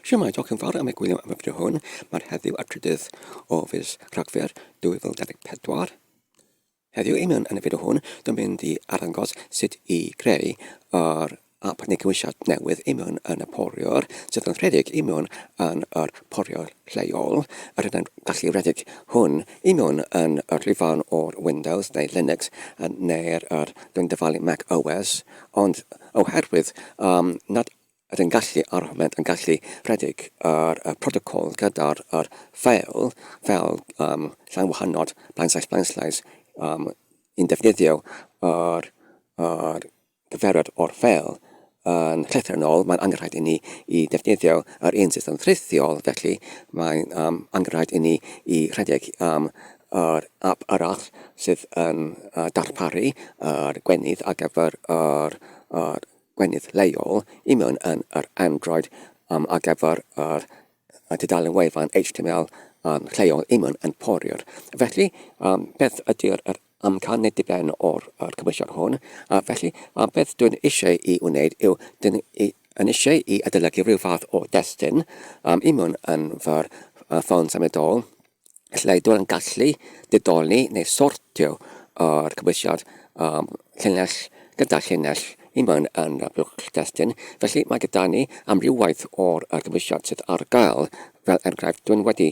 Shwmae, diolch yn fawr am eich gwylio am y fideo hwn. Mae'r heddiw y trydydd o fis Rhagfyr 2024. Heddiw i mewn yn y fideo hwn, dwi'n mynd i arddangos sut i greu yr app neu gymwysiad newydd i mewn yn y poriwr sydd yn rhedeg i mewn yn yr poriwr lleol. Yr ydyn gallu rhedeg hwn i mewn yn y llwyfan o'r Windows neu Linux neu'r yr dwi'n dyfalu Mac OS, ond oherwydd um, nad Ydyn gallu ar y foment yn gallu rhedeg yr y protocol gyda'r yr ffeil fel um, llawn wahanol blaenslaes blaenslaes um, yn defnyddio yr, yr gyfeiriad o'r ffeil yn llythrennol, mae'n angenrhaid i ni i defnyddio yr un system rhithiol, felly mae'n um, angenrhaid i ni i rhedeg um, yr app arall sydd yn uh, darparu yr gwenydd ar gyfer yr, yr gweinydd leol i mewn yn yr Android um, ar gyfer yr y tudalen wefan HTML um, lleol i mewn yn poriwr. Felly, um, beth ydy'r yr amcan neu diben o'r yr cymwysiad hwn? A felly, um, beth dwi'n eisiau i wneud yw dyn i, yn eisiau i adolygu rhyw fath o destun um, i mewn yn fy uh, ffôn symudol lle dwi'n gallu didoli neu sortio yr cymwysiad um, llinell gyda llinell i mewn yn y blwch testun. Felly mae gyda ni amrywaeth o'r cymwysiad sydd ar gael. Fel enghraifft, dwi'n wedi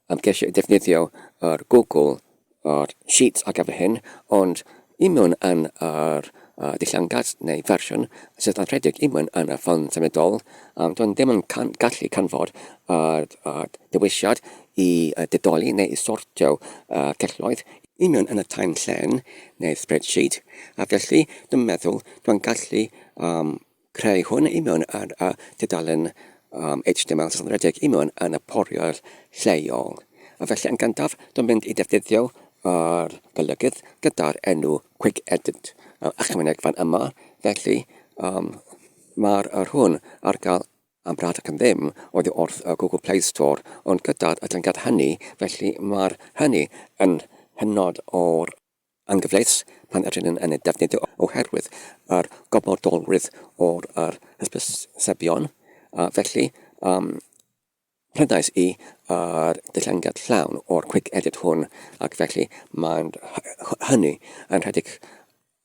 um, ceisio defnyddio yr Google yr Sheets ar gyfer hyn, ond i mewn yn yr uh, dillangad neu fersiwn sydd yn rhedeg i mewn yn y ffon symudol, um, dwi'n ddim yn can gallu canfod yr uh, dewisiad i uh, didoli neu i sortio uh, celloedd i mewn yn y tain llen neu spreadsheet, a felly dwi'n meddwl dwi'n gallu um, creu hwn i mewn ar y tudalen um, HTML sydd yn rhedeg i mewn yn y poriwr lleol. A felly yn gyntaf, dwi'n mynd i defnyddio yr golygydd gyda'r enw Quick Edit ychwaneg fan yma. Felly, um, mae'r yr hwn ar gael am rad ac am ddim oddi wrth y Google Play Store, ond gyda'r atyniad hynny, felly mae'r hynny yn hynod o'r Anghyfleus pan ydyn nhw'n yn ei defnyddio oherwydd yr gofodolrwydd o'r yr hysbysebion, a felly um, prynais i yr dillyngiad llawn o'r Quick Edit hwn ac felly mae'n hynny yn rhedeg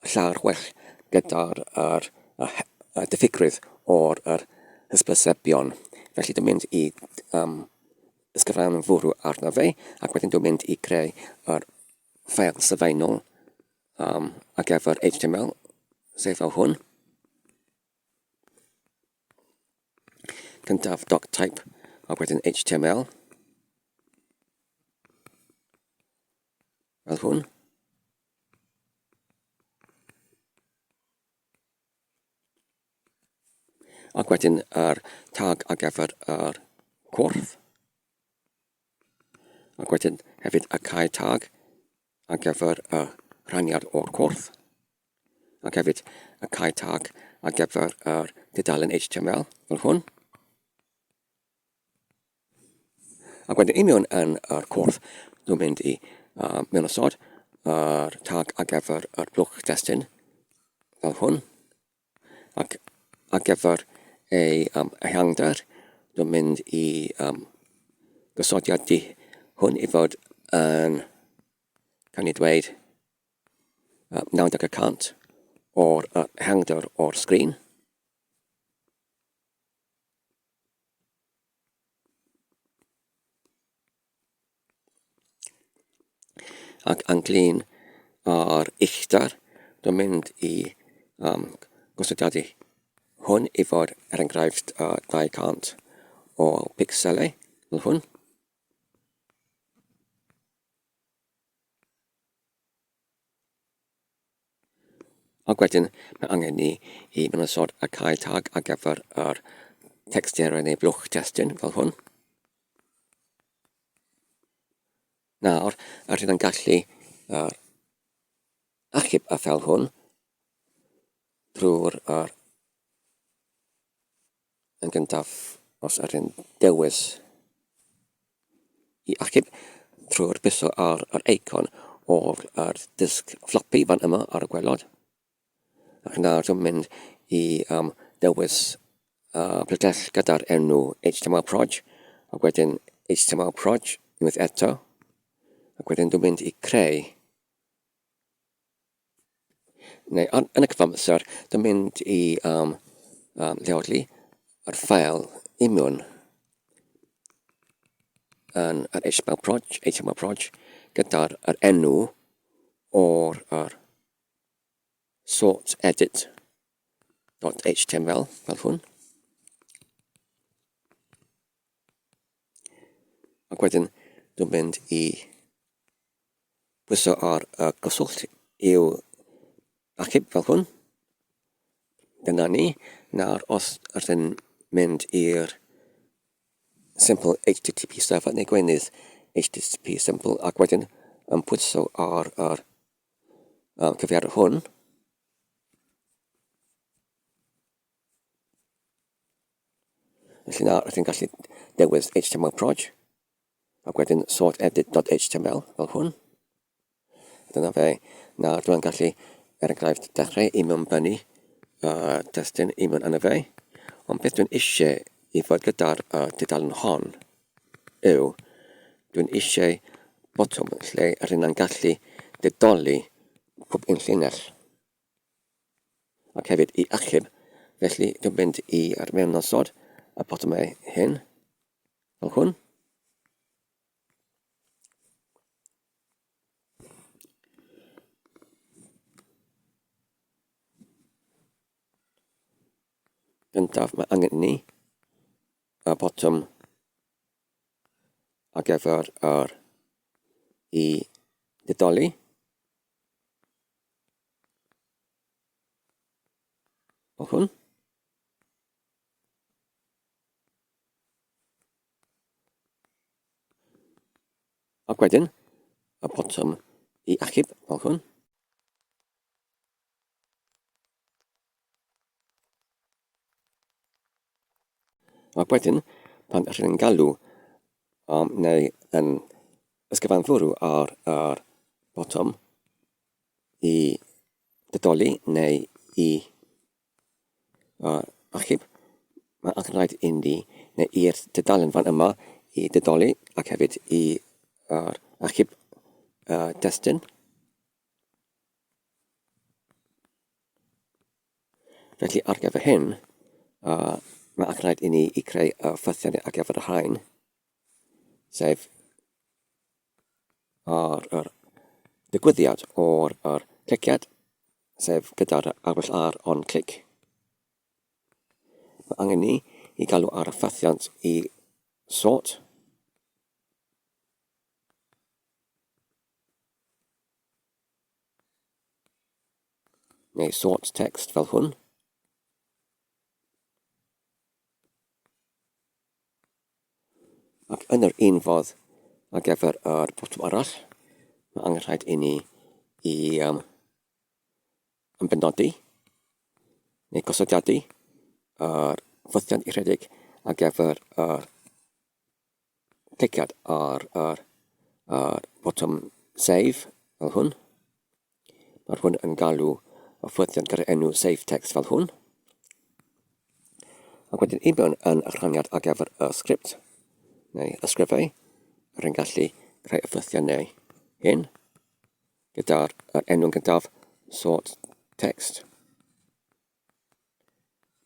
llawer well gyda'r yr, y diffygrwydd o'r yr hysbysebion. Felly dwi'n mynd i um, ysgrifennu fwrw arno fe ac wedyn dwi'n mynd i greu yr ffeil sylfaenol um, ar gyfer HTML, sef fel hwn. Cyntaf doctype a wedyn HTML. Fel hwn. Ac wedyn yr tag ar gyfer yr corff. Ac wedyn hefyd y cae tag ar gyfer y rhaniad o'r corff. Ac hefyd y cae tag ar gyfer yr dudalen HTML fel hwn. Ac wedyn i mewn yn yr corff, dwi'n mynd i uh, mewn osod yr tag ar gyfer yr blwch testun fel hwn. Ac ar gyfer ei um, ehangder, dwi'n mynd i um, gosodiad di hwn i fod yn, can i dweud, uh, 90% o'r uh, ehangder o'r sgrin. Ac ynglyn â'r uchder, dwi'n mynd i um, gosodiadu hwn i fod er enghraifft uh, 200 o pixelau fel hwn. Ac wedyn mae angen ni i mynychod y cael tag ar gyfer yr tecsterau neu blwch testun fel hwn. Nawr, rydyn yn gallu uh, achub y ffel hwn drwy'r uh, Yn gyntaf, os ydyn dewis i achub trwy'r bysol ar yr eicon o'r yr disg floppy fan yma ar y gwelod. Ac nawr dwi'n mynd i um, dewis prydell gyda'r enw HTML proj, ac wedyn HTML proj unwaith eto, ac wedyn dwi'n mynd i creu neu yn y cyfamser, dwi'n mynd i um, um, leoli yr ffael union yn yr HTML proj, HTML proj gyda'r yr enw o'r yr sort edit .html fel hwn. Ac wedyn dwi'n mynd i pwyso ar y gyswllt i'w achub fel hwn. Dyna ni. Nawr os ydyn mynd i'r simple HTTP server neu gweinydd HTTP simple ac wedyn yn pwyso ar yr cyfeiriad hwn, Felly nawr rydyn gallu dewis HTML proj ac wedyn sort edit.html fel hwn. Dyna fe. Nawr dwi'n gallu, er enghraifft, dechrau i mewnbynnu uh, testun i mewn yna fe. Ond beth dwi'n eisiau i fod gyda'r uh, tudalen hon yw dwi'n eisiau botwm lle rydyn ni'n gallu didoli pob un llinell ac hefyd i achub. Felly dwi'n mynd i ar mewnosod y botymau hyn fel hwn. Gyntaf, mae angen ni y botwm ar gyfer yr i didoli. O hwn. Ac wedyn, y botwm i achub fel hwn. Ac wedyn, pan ydych chi'n galw um, neu yn ysgyfanfwrw ar yr botwm i didoli neu i achub, mae angen rhaid i ni, neu i'r tudalen fan yma, i didoli ac hefyd i uh, achub uh, testun. Felly ar gyfer hyn, uh, mae angen rhaid i ni i creu y ffythiannau ar gyfer y rhain, sef ar yr digwyddiad o'r yr cliciad, sef gyda'r arwyll ar on click. Mae angen ni i galw ar y ffythiant i sort. Neu sort text fel hwn. Ac yn yr un fodd ar gyfer yr botwm arall, mae angen rhaid i ni i um, ymbenodi neu gosodiadu yr ffythiant i rhedeg ar gyfer yr cliciad ar yr, yr botwm save fel hwn. Mae'r hwn yn galw y ffwythiant gyda'r enw save text fel hwn. Ac wedyn i mewn yn y rhaniad ar gyfer y sgript, neu ysgrifau, rwy'n gallu creu y ffwythiannau hyn gyda'r enw yn gyntaf sort text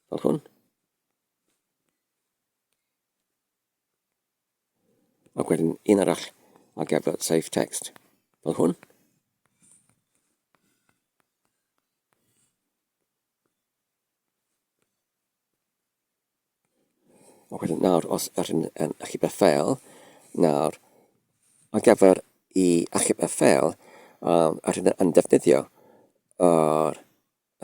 fel hwn. Ac wedyn un arall ar gyfer save text fel hwn. Ac wedyn nawr, os ydyn yn achub y ffeil, nawr, ar gyfer i achub y ffeil, um, ydyn yn defnyddio yr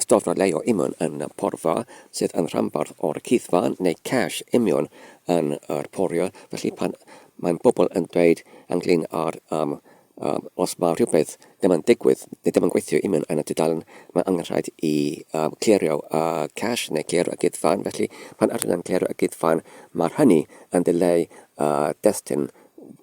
Ystodfa leol imiwn yn y porfa sydd yn rhanbarth o'r cuddfan neu cache imiwn yn yr porio, felly pan mae'n bobl yn dweud ynglyn â'r um, um, os mae rhywbeth ddim yn digwydd neu ddim yn gweithio imiwn yn y tudalen, mae angen rhaid i um, clirio y cache neu clirio y guddfan, felly pan ydyn yn clirio y guddfan, mae'r hynny yn dileu y destun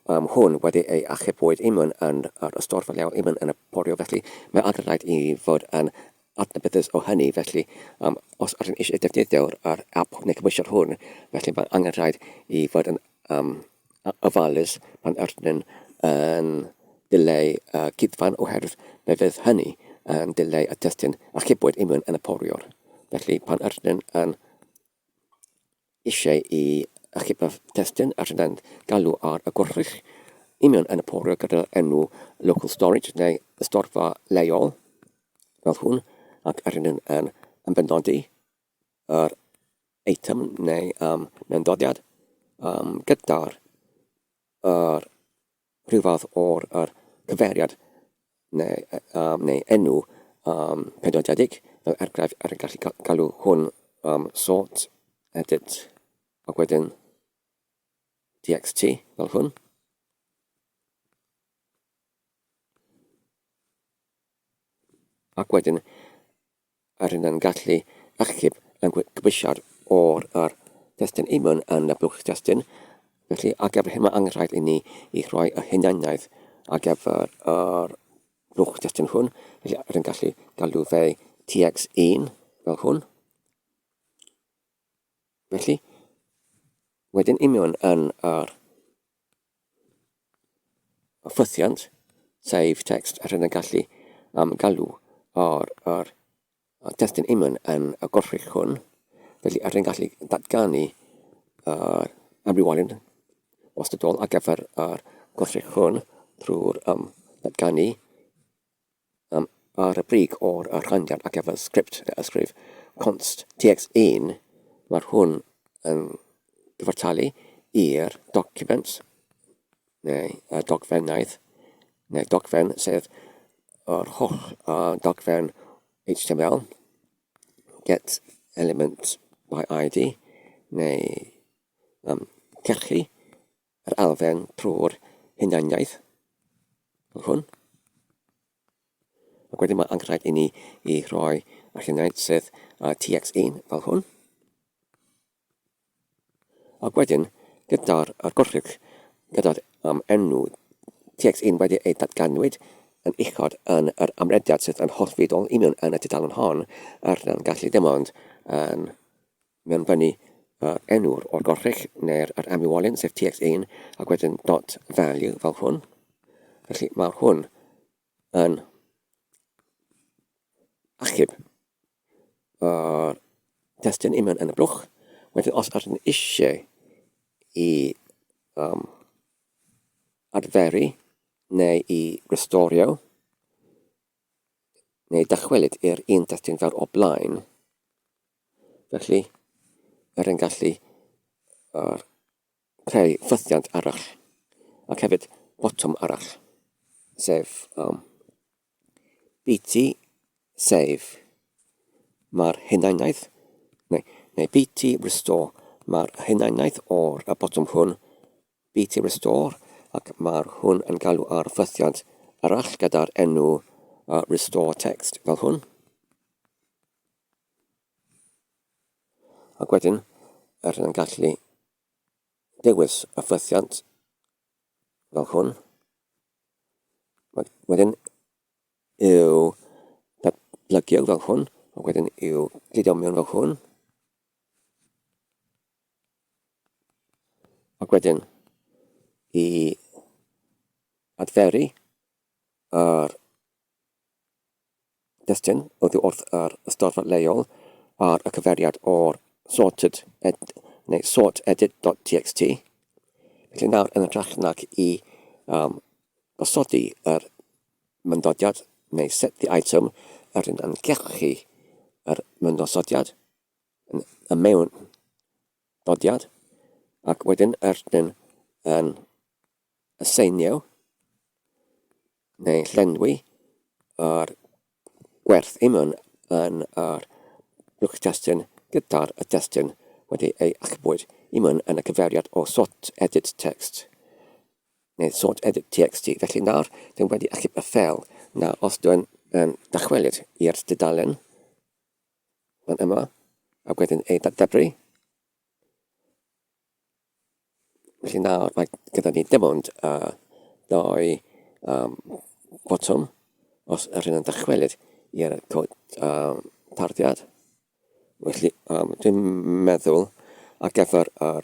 um, hwn wedi ei achubwyd imiwn yn yr ystodfa leol imiwn yn y porio, felly mae angen rhaid i fod yn adnabyddus o hynny, felly um, os ydyn eisiau defnyddio'r yr app neu cymwysiad hwn, felly mae angen rhaid i fod yn um, ofalus pan ydyn yn dileu y cuddfan oherwydd fe fydd hynny yn dileu y testun archebwyd i mewn yn y poriwr. Felly pan ydyn yn eisiau i achub y testun a rydyn galw ar y gwrthrych i mewn yn y poriwr gyda'r enw local storage neu ystorfa leol fel hwn ac rydyn yn ymbenodi yr eitem neu um, mewnddodiad um, gyda'r yr rhyw fath o'r yr cyfeiriad neu, um, neu enw um, penodedig, fel enghraifft ar yn gallu galw hwn um, sort, edit, ac wedyn txt fel hwn. Ac wedyn a rydyn yn gallu achub yn gybwysiad o'r yr testun imwn yn y blwch testun. Felly, ar gyfer hyn mae angen rhaid i ni i rhoi y hunaniaeth ar gyfer yr blwch testun hwn. Felly, rydyn yn gallu galw fe tx1 fel hwn. Felly, wedyn union yn yr ffythiant, save text, a rydyn yn gallu um, galw ar yr testun imwn yn y gorffrych hwn. Felly, rydyn yn gallu datganu yr amrywiolyn wastadol ar gyfer yr gorffrych hwn drwy'r um, datganu um, ar y brig o'r rhaniad ar gyfer sgript neu ysgrif const tx1, mae'r hwn yn gyfartalu i'r document neu y dogfennaeth neu dogfen sef yr holl uh, dogfen HTML get element by ID neu um, cyrchu yr elfen trwy'r hunaniaeth fel hwn. Ac wedyn mae angen rhaid i ni i rhoi yr hunaniaeth sef uh, TX1 fel hwn. Ac wedyn, gyda'r gwrthrych, gyda'r um, enw TX1 wedi ei datganwyd yn uchod yn yr amrediad sydd yn hollfudol i mewn yn y tudalen hon, yr yn gallu dim ond yn mewnbynnu yr enw'r o'r gorchrych neu'r yr amrywiolyn, sef tx1, ac wedyn dot value fel hwn. Felly mae'r hwn yn achub yr testun i mewn yn y blwch. Wedyn os ydyn eisiau i um, adferu neu i restorio neu dychwelyd i'r un testun fel o blaen, Felly, yr yn gallu er, creu ffythiant arall ac hefyd botwm arall, sef um, BT Save. Mae'r hunaniaeth, neu, neu BT Restore, mae'r hunaniaeth o'r y botwm hwn, BT Restore, ac mae'r hwn yn galw ar ffythiant arall gyda'r enw uh, Restore Text fel hwn. Ac wedyn, yr yn gallu dewis y ffythiant fel hwn. Wedyn i'w datblygio fel hwn, ac wedyn i'w gludo mewn fel hwn. Ac wedyn i adferu yr destun oddi wrth yr ystorfa leol ar y cyfeiriad o'r sorted ed, neu sortedit.txt. Felly nawr yn hytrach nag i um, gosodi yr myndodiad neu set the item, yr yn ymgyrchu yr myndosodiad yn y mewn dodiad ac wedyn yr yn yn aseinio neu llenwi yr gwerth imwn yn yr blwch testun gyda'r y testun wedi ei achubwyd imwn yn y cyfeiriad o sort edit text neu sort edit txt. Felly nawr dwi'n wedi achub y ffeil na os dwi'n yn dychwelyd i'r dudalen fan yma ac wedyn ei dadebru. Felly nawr mae gyda ni dim ond y ddau um, botwm os yr hyn yn dychwelyd i'r cod tarddiad. Felly, dwi'n meddwl ar gyfer yr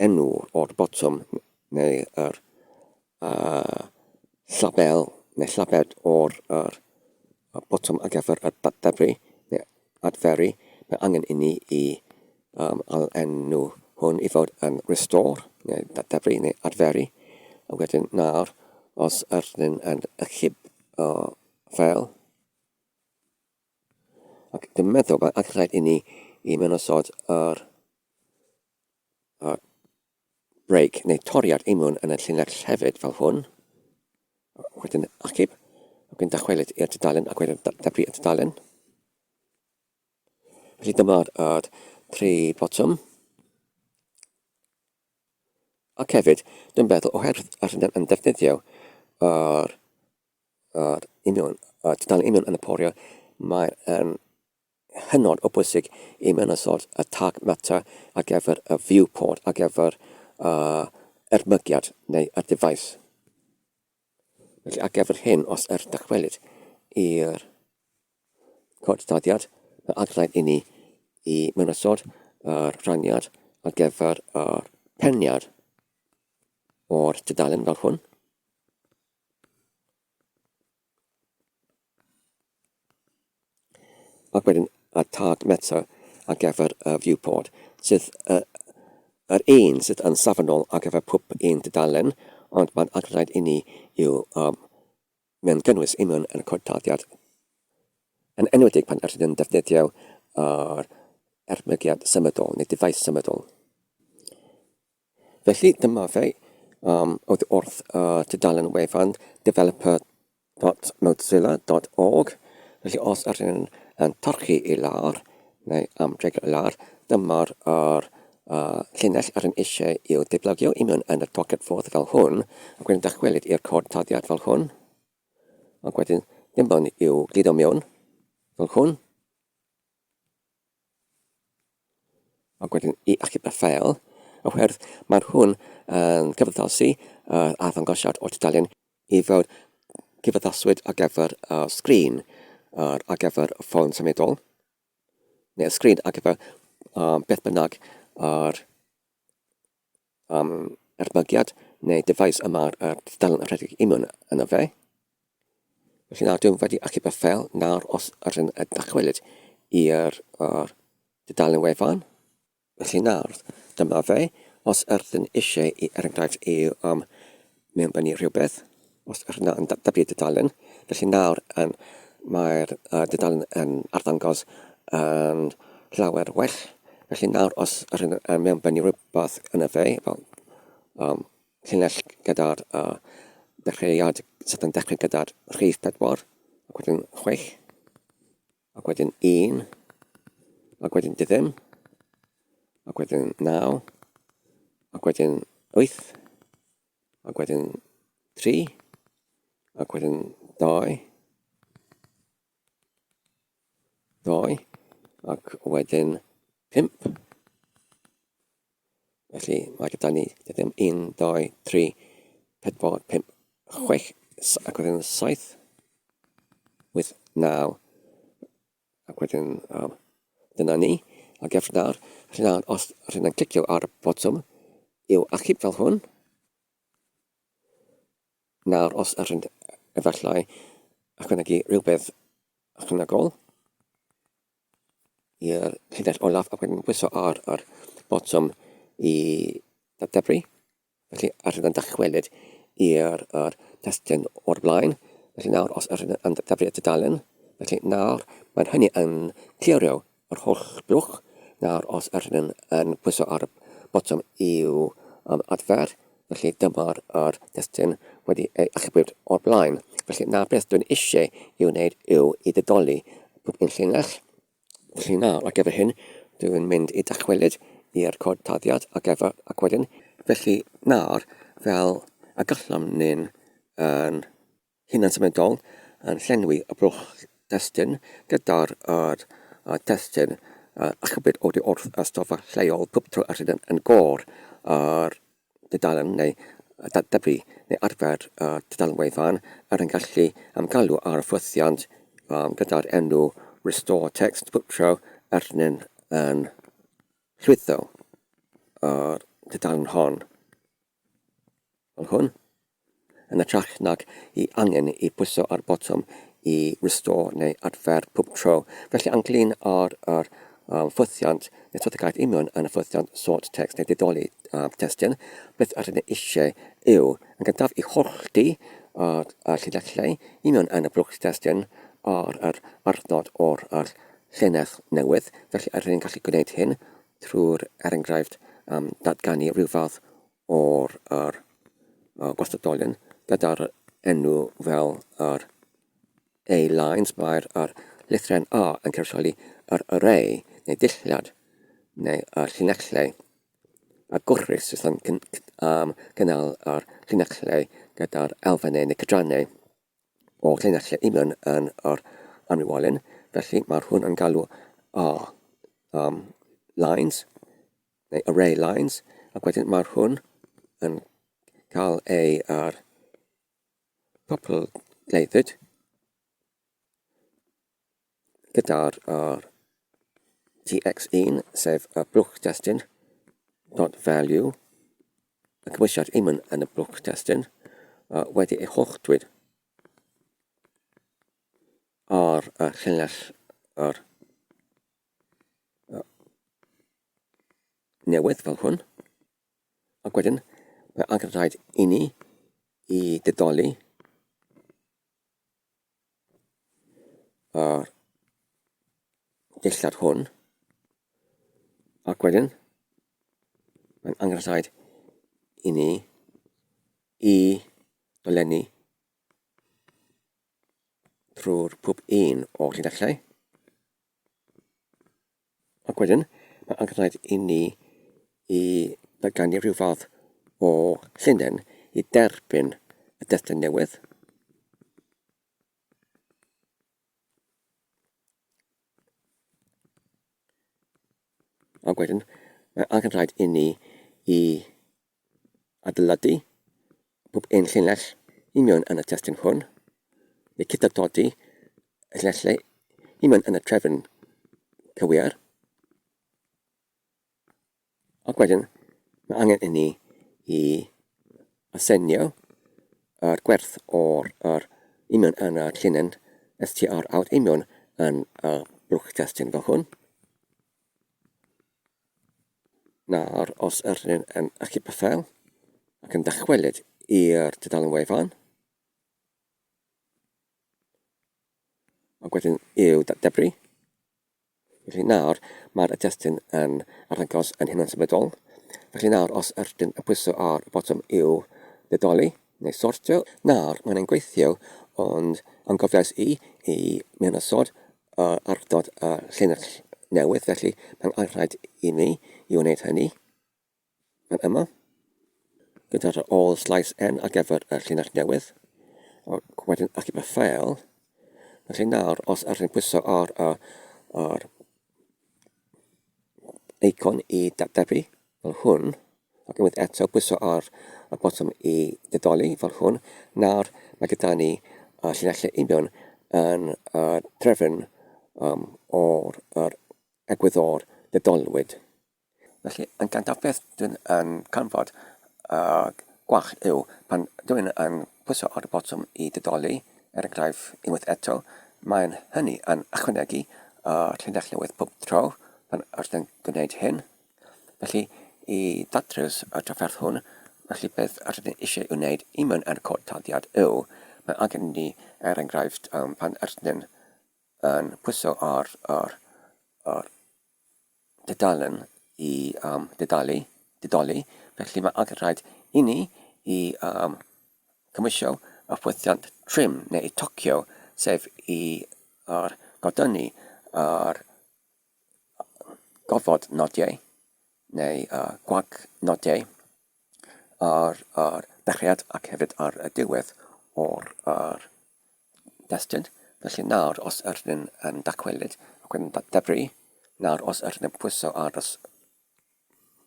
enw o'r botwm neu yr llabel neu llabed o'r yr botwm ar gyfer y dadfri neu adferu, mae angen i ni i ail enw hwn i fod yn restore neu dadfri neu adferu. A wedyn nawr, os ydyn yn achub y ffeil, Ac dwi'n meddwl bod angen rhaid i ni i mewn-osod yr, yr break neu toriad imwn yn y llinell hefyd fel hwn. Wedyn achub, ac wedyn dychwelyd i'r tudalen ac wedyn daflu y tudalen. Felly dyma'r yr tri botwm. Ac hefyd, dwi'n meddwl oherwydd yr yn defnyddio yr yr union, y tudalen union yn y porio, mae yn hynod o bwysig i mewnosod y tag meta ar gyfer y viewport, ar gyfer y ermygiad neu y device. Felly ar gyfer hyn, os yr dychwelyd i'r cod dyddiad, mae angen i ni i mewnosod y rhaniad ar gyfer y peniad o'r tudalen fel hwn. Ac wedyn y tag meta ar gyfer y viewport, sydd yr un sydd yn safonol ar gyfer pob un tudalen, ond mae'n rhaid i ni i'w mewn gynnwys union yn y cod tarddiad, yn enwedig pan ydyn yn defnyddio yr ermygiad symudol neu device symudol. Felly dyma fe, oedd wrth y tudalen wefan developer.mozilla.org. Felly os ydyn nhw'n yn torchi i lawr, neu am dreiglio i lawr, dyma'r yr, uh, llinell ydyn eisiau i'w deblygio i mewn yn y tocyn ffordd fel hwn, ac wedyn dychwelyd i'r cod tarddiad fel hwn, ac wedyn dim ond i'w gludo mewn fel hwn. Ac wedyn i achub y ffeil, oherwydd mae hwn yn cyfathasu yr arddangosiad o'r tudalen i fod cyfathaswyd ar gyfer y sgrin ar gyfer y ffôn symudol, neu'r sgrin ar gyfer beth bynnag yr edmygiad neu device y mae'r tudalen yn rhedeg i mewn yno fe. Felly nawr dwi'n wedi achub y ffeil nawr os ydyn yn dychwelyd i'r dudalen wefan. Felly nawr, dyma fe. Os ydyn eisiau i, er enghraifft, i mewnbynnu rhywbeth, os ydyn yn dyblu dudalen, felly nawr yn, mae'r dudalen yn arddangos yn llawer well. Felly nawr os ydyn yn mewnbynnu rhywbeth yn y fe, fel llinell gyda'r dechreuad sydd yn dechrau gyda'r rhif 4, ac wedyn 6, ac wedyn 1, ac wedyn diddim, ac wedyn 9, ac wedyn 8, ac wedyn 3, ac wedyn 2, 2, ac wedyn 5. Felly mae gyda ni ddim 1, 2, 3, 4, 5, 6, ac wedyn 7, 8, 9, ac wedyn dyna ni. Ac efo nawr, felly nawr os rydyn yn clicio ar y botwm i'w achub fel hwn, nawr os ydyn efallai ychwanegu rhywbeth ychwanegol, i'r llinell olaf ac wedyn pwyso ar yr botwm i ddadebru. Felly ar yn dychwelyd i'r yr testun o'r blaen. Felly nawr os ydyn yn dadebru y tudalen, felly nawr mae'n hynny yn clirio yr holl blwch. Nawr os ydyn yn pwyso ar y botwm i'w adfer, felly dyma'r yr testun wedi ei achubwyd o'r blaen. Felly nawr beth dwi'n eisiau i'w wneud yw i ddidoli pob un llinell. Felly nawr ar gyfer hyn dwi'n mynd i dychwelyd i'r cod tarddiad ar gyfer ac wedyn. Felly nawr fel y gallwn ni'n yn hunan-symudol yn llenwi y blwch testun gyda'r yr testun achubwyd oddi wrth y storfa lleol pob tro yr ydym yn gor yr dudalen neu datblygu neu arfer y dudalen wefan er yn gallu galw ar ffwythiant um, gyda'r enw restore text pob tro arnyn yn llwytho yr tudalen hon fel hwn, yn hytrach nag i angen i pwyso ar botwm i restore neu adfer pob tro. Felly ynglyn â'r yr um, ffwythiant neu strategaeth union yn y ffwythiant sort text neu didoli um, testun, beth ydyn ni eisiau yw, yn gyntaf, i hollti yr, y llinellau union yn y blwch testun ar yr adnod o'r yr llinell newydd. Felly ydyn ni'n gallu gwneud hyn trwy'r, er enghraifft, um, datganu rhyw fath o'r yr gwastadolion gyda'r enw fel yr A lines, mae'r yr lythrennau A yn cynrychioli yr array neu dillad neu y llinellau a gwrys sydd yn cyn, um, cynnal yr llinellau gyda'r elfennau neu cydrannau o llinellau union yn yr amrywiolyn. Felly mae'r hwn yn galw A um, lines neu array lines, ac wedyn mae'r hwn yn cael ei ar pobl gleiddyd gyda'r ar tx1, sef y blwch testun, dot value, y cymwysiad unman yn y blwch testun, wedi ei holltwyd ar y llinell yr newydd fel hwn. Ac wedyn, mae angen rhaid i ni i didoli yr dillad hwn. Ac wedyn, mae'n angen rhaid i ni i dolenni trwy'r pob un o'r llinellau. Ac wedyn, mae angen rhaid i ni i ddatganu rhyw fath o llinell i derbyn y destun newydd. Ac wedyn, mae angen rhaid i ni i adeiladu pob un llinell union yn y testun hwn, neu cydadodi y llinellau union yn y trefn cywir. Ac wedyn, mae angen i ni i asenio yr gwerth o'r yr union yn y llinell str out union yn y blwch testun fel hwn. Nawr, os ydyn yn achub y ffeil ac yn dychwelyd i'r tudalen wefan, ac wedyn i'w datdebru, felly nawr mae'r testun yn arddangos yn hunan-symudol. Felly nawr, os ydyn yn pwyso ar y botwm i'w ddidoli neu sortio, nawr mae'n gweithio, ond angofiais i i mewnosod yr ardod y llinell newydd, felly mae'n rhaid i mi i wneud hynny yn yma, gyda'r ôl slice n ar gyfer y llinell newydd, ac wedyn achub y ffeil. Felly nawr, os ydych chi'n pwyso ar y, ar eicon i datdebu, fel hwn, ac unwaith eto pwyso ar y botwm i ddidoli fel hwn, nawr mae gyda ni y llinellau union yn y drefn um, o'r yr egwyddor ddidolwyd. Felly, yn gyntaf beth dwi'n yn canfod y gwall yw pan dwi'n yn pwyso ar y botwm i ddidoli, er enghraifft unwaith eto, mae'n hynny yn ychwanegu y llinell newydd pob tro pan ydyn gwneud hyn. Felly, i ddatrys y trafferth hwn, felly beth rydyn ni eisiau ei wneud i mewn yn y cod tarddiad yw, mae angen i ni, er enghraifft, um, pan ydyn yn pwyso ar yr, yr dudalen i um, didalu, didoli, felly mae angen rhaid i ni i um, cymwysio y ffwythiant trim neu tocio, sef i yr godynnu yr gofod nodiau neu gwag nodiau ar yr dechreuad ac hefyd ar y diwedd o'r yr destun. Felly nawr os ydyn yn dychwelyd ac yn dadebru, nawr os ydyn yn pwyso ar y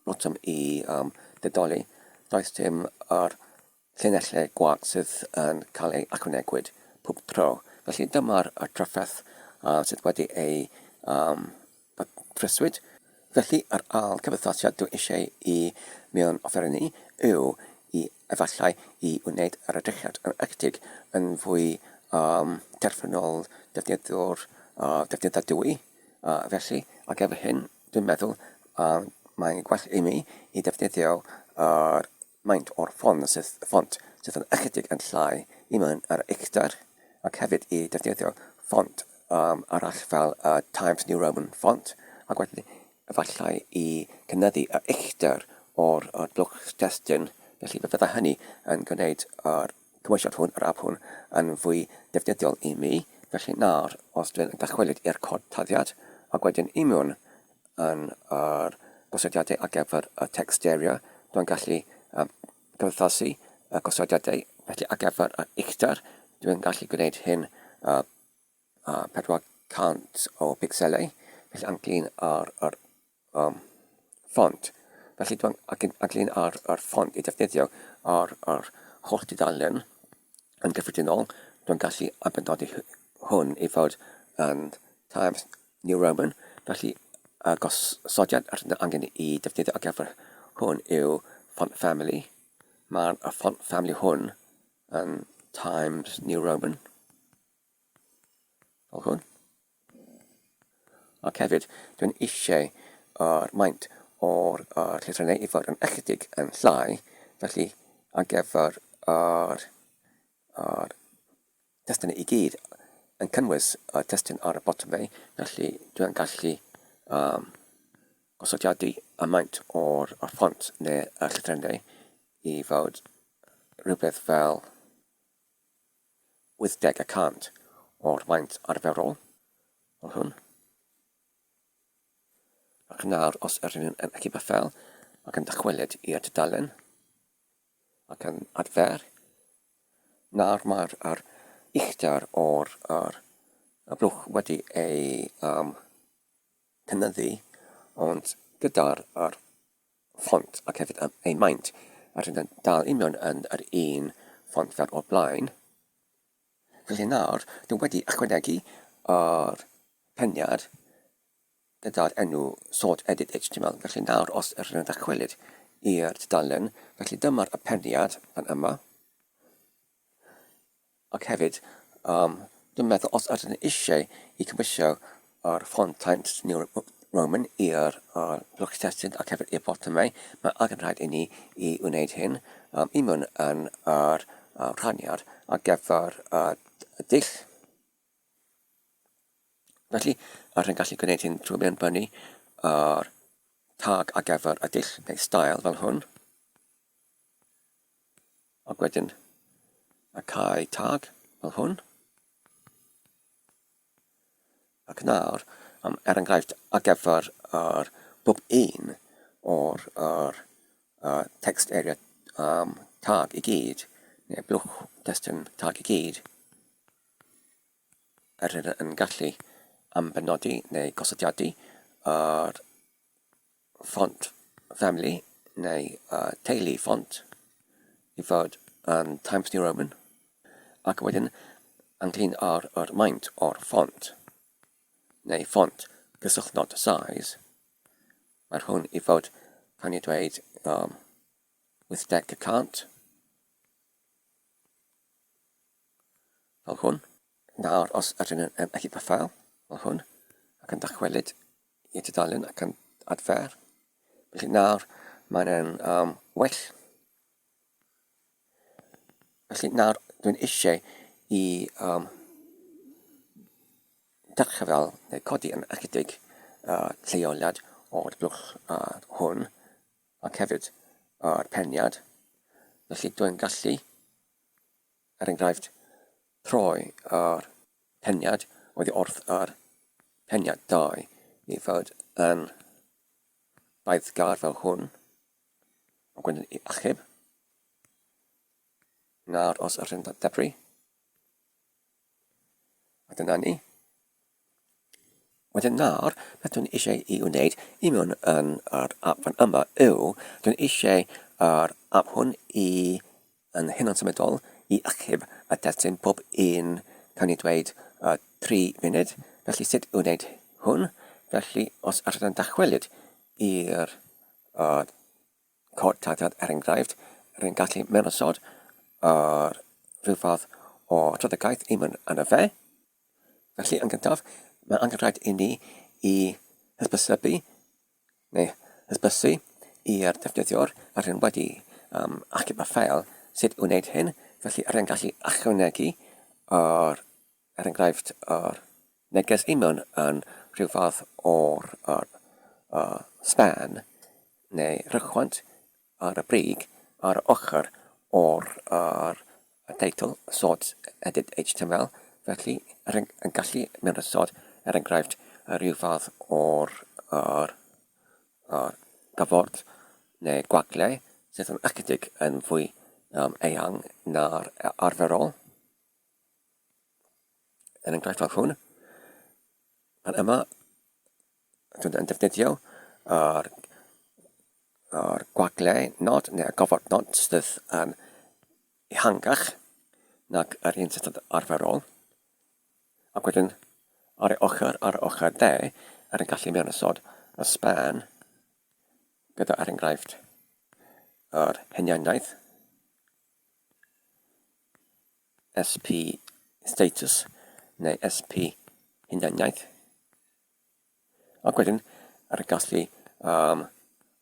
botwm i um, didoli, does dim yr llinellau gwag sydd yn cael ei ychwanegwyd pob tro. Felly dyma'r trafferth sydd wedi ei ddathryswyd. Felly yr ail cyfathosiad dwi eisiau i mewn offerynnu yw i efallai i wneud yr edrychiad yn ychydig yn fwy terfynol defnyddwr defnyddadwy. Felly ar gyfer hyn dwi'n meddwl mae'n gwell i mi i defnyddio yr maint o'r ffon sydd, ffont sydd yn ychydig yn llai i mewn yr uchder, ac hefyd i defnyddio ffont um, arall fel y Times New Roman font, ac wedyn efallai i cynyddu yr uchder o'r, or blwch testun, felly fe fyddai hynny yn gwneud yr cymwysiad hwn, yr app hwn, yn fwy defnyddiol i mi. Felly nawr, os dwi'n dychwelyd i'r cod taddiad, ac wedyn i mewn yn yr gosodiadau ar gyfer y text area, dwi'n gallu um, cyfathasu y gosodiadau, felly ar gyfer yr uchder, dwi'n gallu gwneud hyn 400 o pixelau, felly anglyn ar yr um, ffont. Felly dwi'n anglyn ar yr ffont i defnyddio ar yr holl dudalen yn gyffredinol, dwi'n gallu abenodi hwn i fod yn Times New Roman, felly y gosodiad yr ydym angen i defnyddio ar gyfer hwn yw font family. Mae'r font family hwn yn Times New Roman, fel hwn. Ac hefyd, dwi'n eisiau yr maint o'r llythrennau i fod yn ychydig yn llai, felly ar gyfer yr, yr testun i gyd yn cynnwys y testun ar y botymau, felly dwi'n gallu um, gosodiadu y maint o'r or ffont neu y llythrennau i fod rhywbeth fel 80 y cant o'r maint arferol o hwn. Ac nawr, os ydyn nhw'n achub y ffel ac yn dychwelyd i'r tudalen, ac yn adfer. Nawr mae'r yr uchder o'r yr, y blwch wedi ei um, cynyddu, ond gyda'r yr ffont ac hefyd ei maint, a rydyn yn dal union yn yr un ffont fel o'r blaen. Felly nawr, dwi wedi ychwanegu yr peniad gyda'r enw sort edit html. Felly nawr os ydych yn dychwelyd i'r tudalen, felly dyma'r apeniad fan yma. Ac hefyd, um, dwi'n meddwl os ydych yn eisiau i cymwysio yr ffont Times New Roman i'r uh, blwch testun ac hefyd i'r botymau, mae angen rhaid i ni i wneud hyn um, i mewn yn yr uh, rhaniad ar gyfer uh, dull. Felly, rydyn gallu gwneud hyn trwy mewnbynnu yr tag ar gyfer y dull neu style fel hwn. Ac wedyn y cau tag fel hwn. Ac nawr, um, er enghraifft, ar gyfer yr bob un o'r yr, uh, text area um, tag i gyd, neu blwch testun tag i gyd, yr yn gallu ambenodi neu gosodiadu yr ffont family neu y teulu ffont i fod yn Times New Roman ac wedyn ynglyn â'r yr maint o'r ffont neu ffont gysylltnod size mae'r hwn i fod can i dweud um, 80 y cant fel hwn. Nawr, os ydyn yn ennill y ffeil, fel hwn, ac yn dychwelyd i'r tudalen ac yn adfer, felly nawr mae'n yn um, well. Felly nawr dwi'n eisiau i um, dyrchafel neu codi yn ychydig uh, lleoliad o'r blwch uh, hwn ac hefyd yr peniad. Felly dwi'n gallu er enghraifft, troi yr peniad oddi wrth yr peniad 2 i fod yn beiddgar fel hwn, ac wedyn i achub. Nawr os ydych chi'n debru, a dyna ni. Wedyn nawr, beth dwi'n eisiau i wneud i mewn yn yr app fan yma yw, dwi'n eisiau yr app hwn i yn hunan symudol i achub y testun pob un cawn ni dweud, 3 munud. Felly sut i wneud hwn? Felly os ydyn yn dychwelyd i'r cod tarddiad er enghraifft, rwy'n gallu mewnosod yr rhyw fath o drafodaeth i mewn yno fe. Felly, yn gyntaf, mae angen rhaid i ni i hysbysebu neu hysbysu i'r defnyddiwr yr hyn wedi um, achub y ffeil sut i wneud hyn. Felly, rwy'n gallu ychwanegu yr, er enghraifft, yr neges i mewn yn rhyw fath o'r yr, uh, span neu rhychwant ar y brig ar y ochr o'r yr teitl sort edit html, felly yr yn gallu mewn ystod, er enghraifft, rhyw fath o'r yr yr gyffordd neu gwagle sydd yn ychydig yn fwy um, eang na'r arferol. Er enghraifft fel hwn, fan yma Dwi'n yn defnyddio yr, yr gwagle nod neu'r gofod nod sydd yn ehangach nag yr un sydd arferol. Ac wedyn ar ei ochr, ar y ochr dde, er yn gallu mewn ysod y span gyda er enghraifft yr henianaeth SP status neu SP hunaniaeth. Ac wedyn ar y gallu um,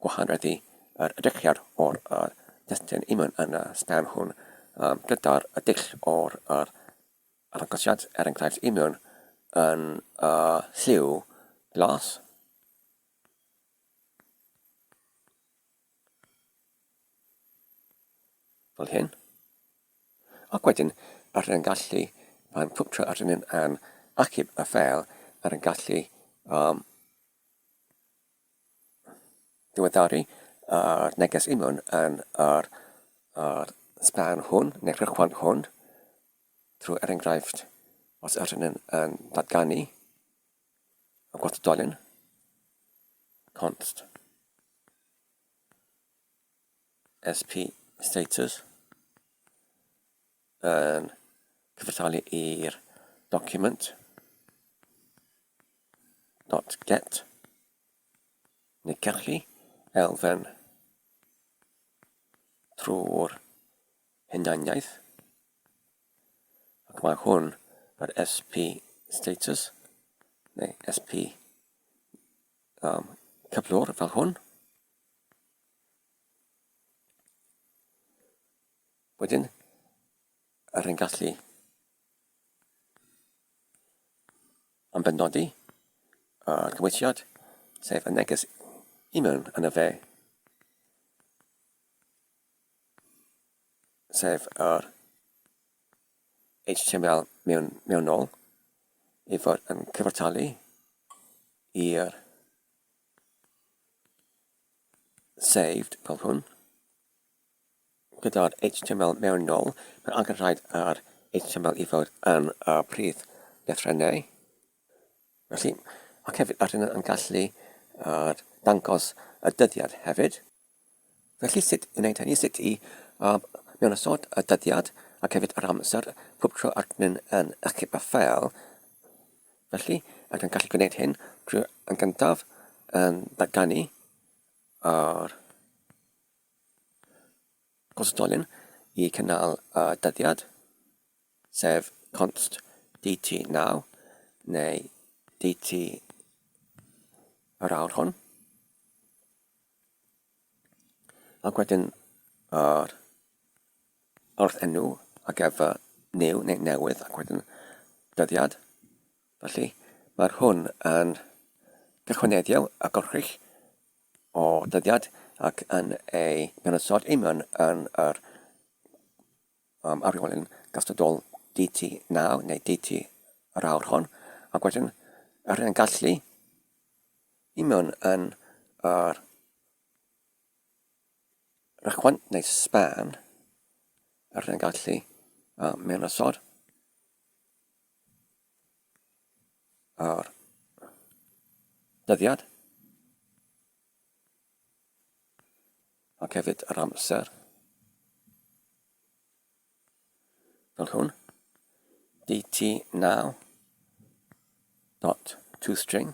gwahanreddu yr edrychiad o'r uh, testun i mewn yn y span hwn um, gyda'r y dull o'r yr arddangosiad, er enghraifft i mewn yn uh, lliw glas. Fel hyn. Ac wedyn, ar yn gallu, pan pob tro ar yn yn achub y ffeil, ar yn gallu um, diweddaru yr neges union yn yr, yr span hwn, neu'r rhychwant hwn, trwy er enghraifft, os ydyn yn, yn datganu y gwrthdolyn, const SP status yn cyfartalu i'r document dot get neu cyrchu elfen trwy'r hunaniaeth ac mae hwn yr SP status neu SP um, cyflwr fel hwn. Wedyn, yr yn gallu am benodi yr cymwysiad, sef y neges i mewn yn y fe, sef yr HTML mewn, mewnol, ei fod yn cyfartalu i'r saved fel hwn. Gyda'r HTML mewnol, mae angen rhaid ar HTML i fod yn y prif lythrennau. Felly, ac hefyd ar hyn yn gallu uh, dangos y dyddiad hefyd. Felly sut i wneud hynny, sut i uh, mewn ysod y dyddiad ac hefyd yr amser pob tro arnyn yn achub y ffeil. Felly, ac yn gallu gwneud hyn drwy yn gyntaf yn datganu yr gostolyn i cynnal y dyddiad, sef const dt now neu dt yr awr hon. Ac wedyn yr wrth enw ar gyfer new neu newydd ac wedyn dyddiad. Felly, mae'r hwn yn gychwyneddio y gorchwyll o dyddiad ac yn ei mewnysod ei mewn yn yr um, ariolyn gastadol DT9 neu DT yr awr hon, ac wedyn yr yn gallu i mewn yn yr rhychwant neu span yr yn gallu uh, mewnysod Ar dyddiad ac hefyd yr amser fel hwn. dt now dot toString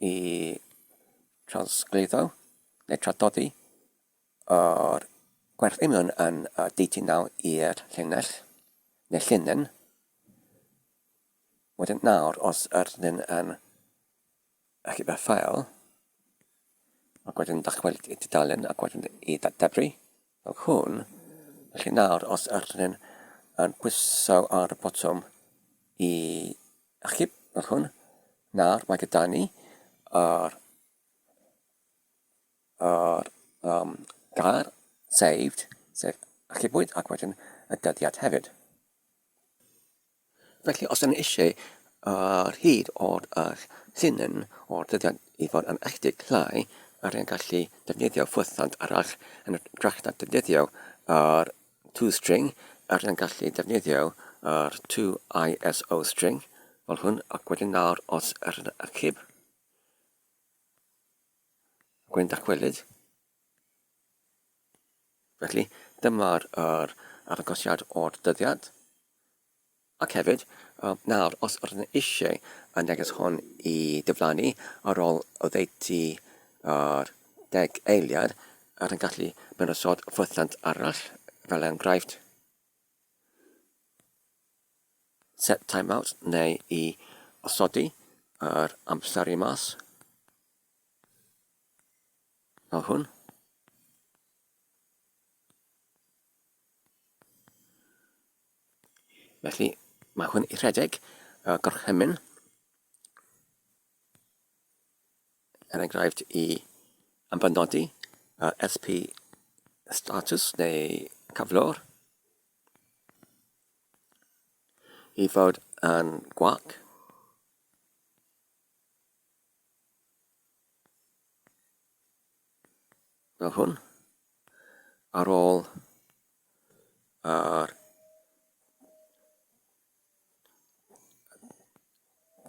i trosglwyddo neu traddodi yr gwerth union yn y dt now i'r llinell neu llinyn. Wedyn nawr, os ydyn yn achub y ffael, ac wedyn dychwelyd i tudalen ac wedyn i ddadebru fel hwn, felly nawr os ydyn yn pwyso ar y botwm i achub fel hwn, nawr mae gyda ni yr, yr um, gair saved, sef achubwyd, ac wedyn y dyddiad hefyd. Felly, os ydyn ni eisiau yr hyd o'r llinyn o'r dyddiad i fod yn ychydig llai, rydyn ni'n gallu defnyddio ffwythiant arall yn hytrach na defnyddio yr toString, rydyn ni'n gallu defnyddio yr toISOString fel hwn, ac wedyn nawr os ydyn ni'n achub ac wedyn dychwelyd. Felly, dyma'r yr arddangosiad o'r dyddiad. Ac hefyd, nawr, os ydyn ni eisiau y neges hon i diflannu ar ôl oddeutu yr deg eiliad, rydyn gallu mewnosod ffwythiant arall, fel enghraifft set timeout neu i osodi yr amseru mas. Fel hwn. Felly, mae hwn i rhedeg y gorchymyn, er enghraifft i ymbenodi y SP status neu cyflwr i fod yn gwag. Fel hwn. Ar ôl yr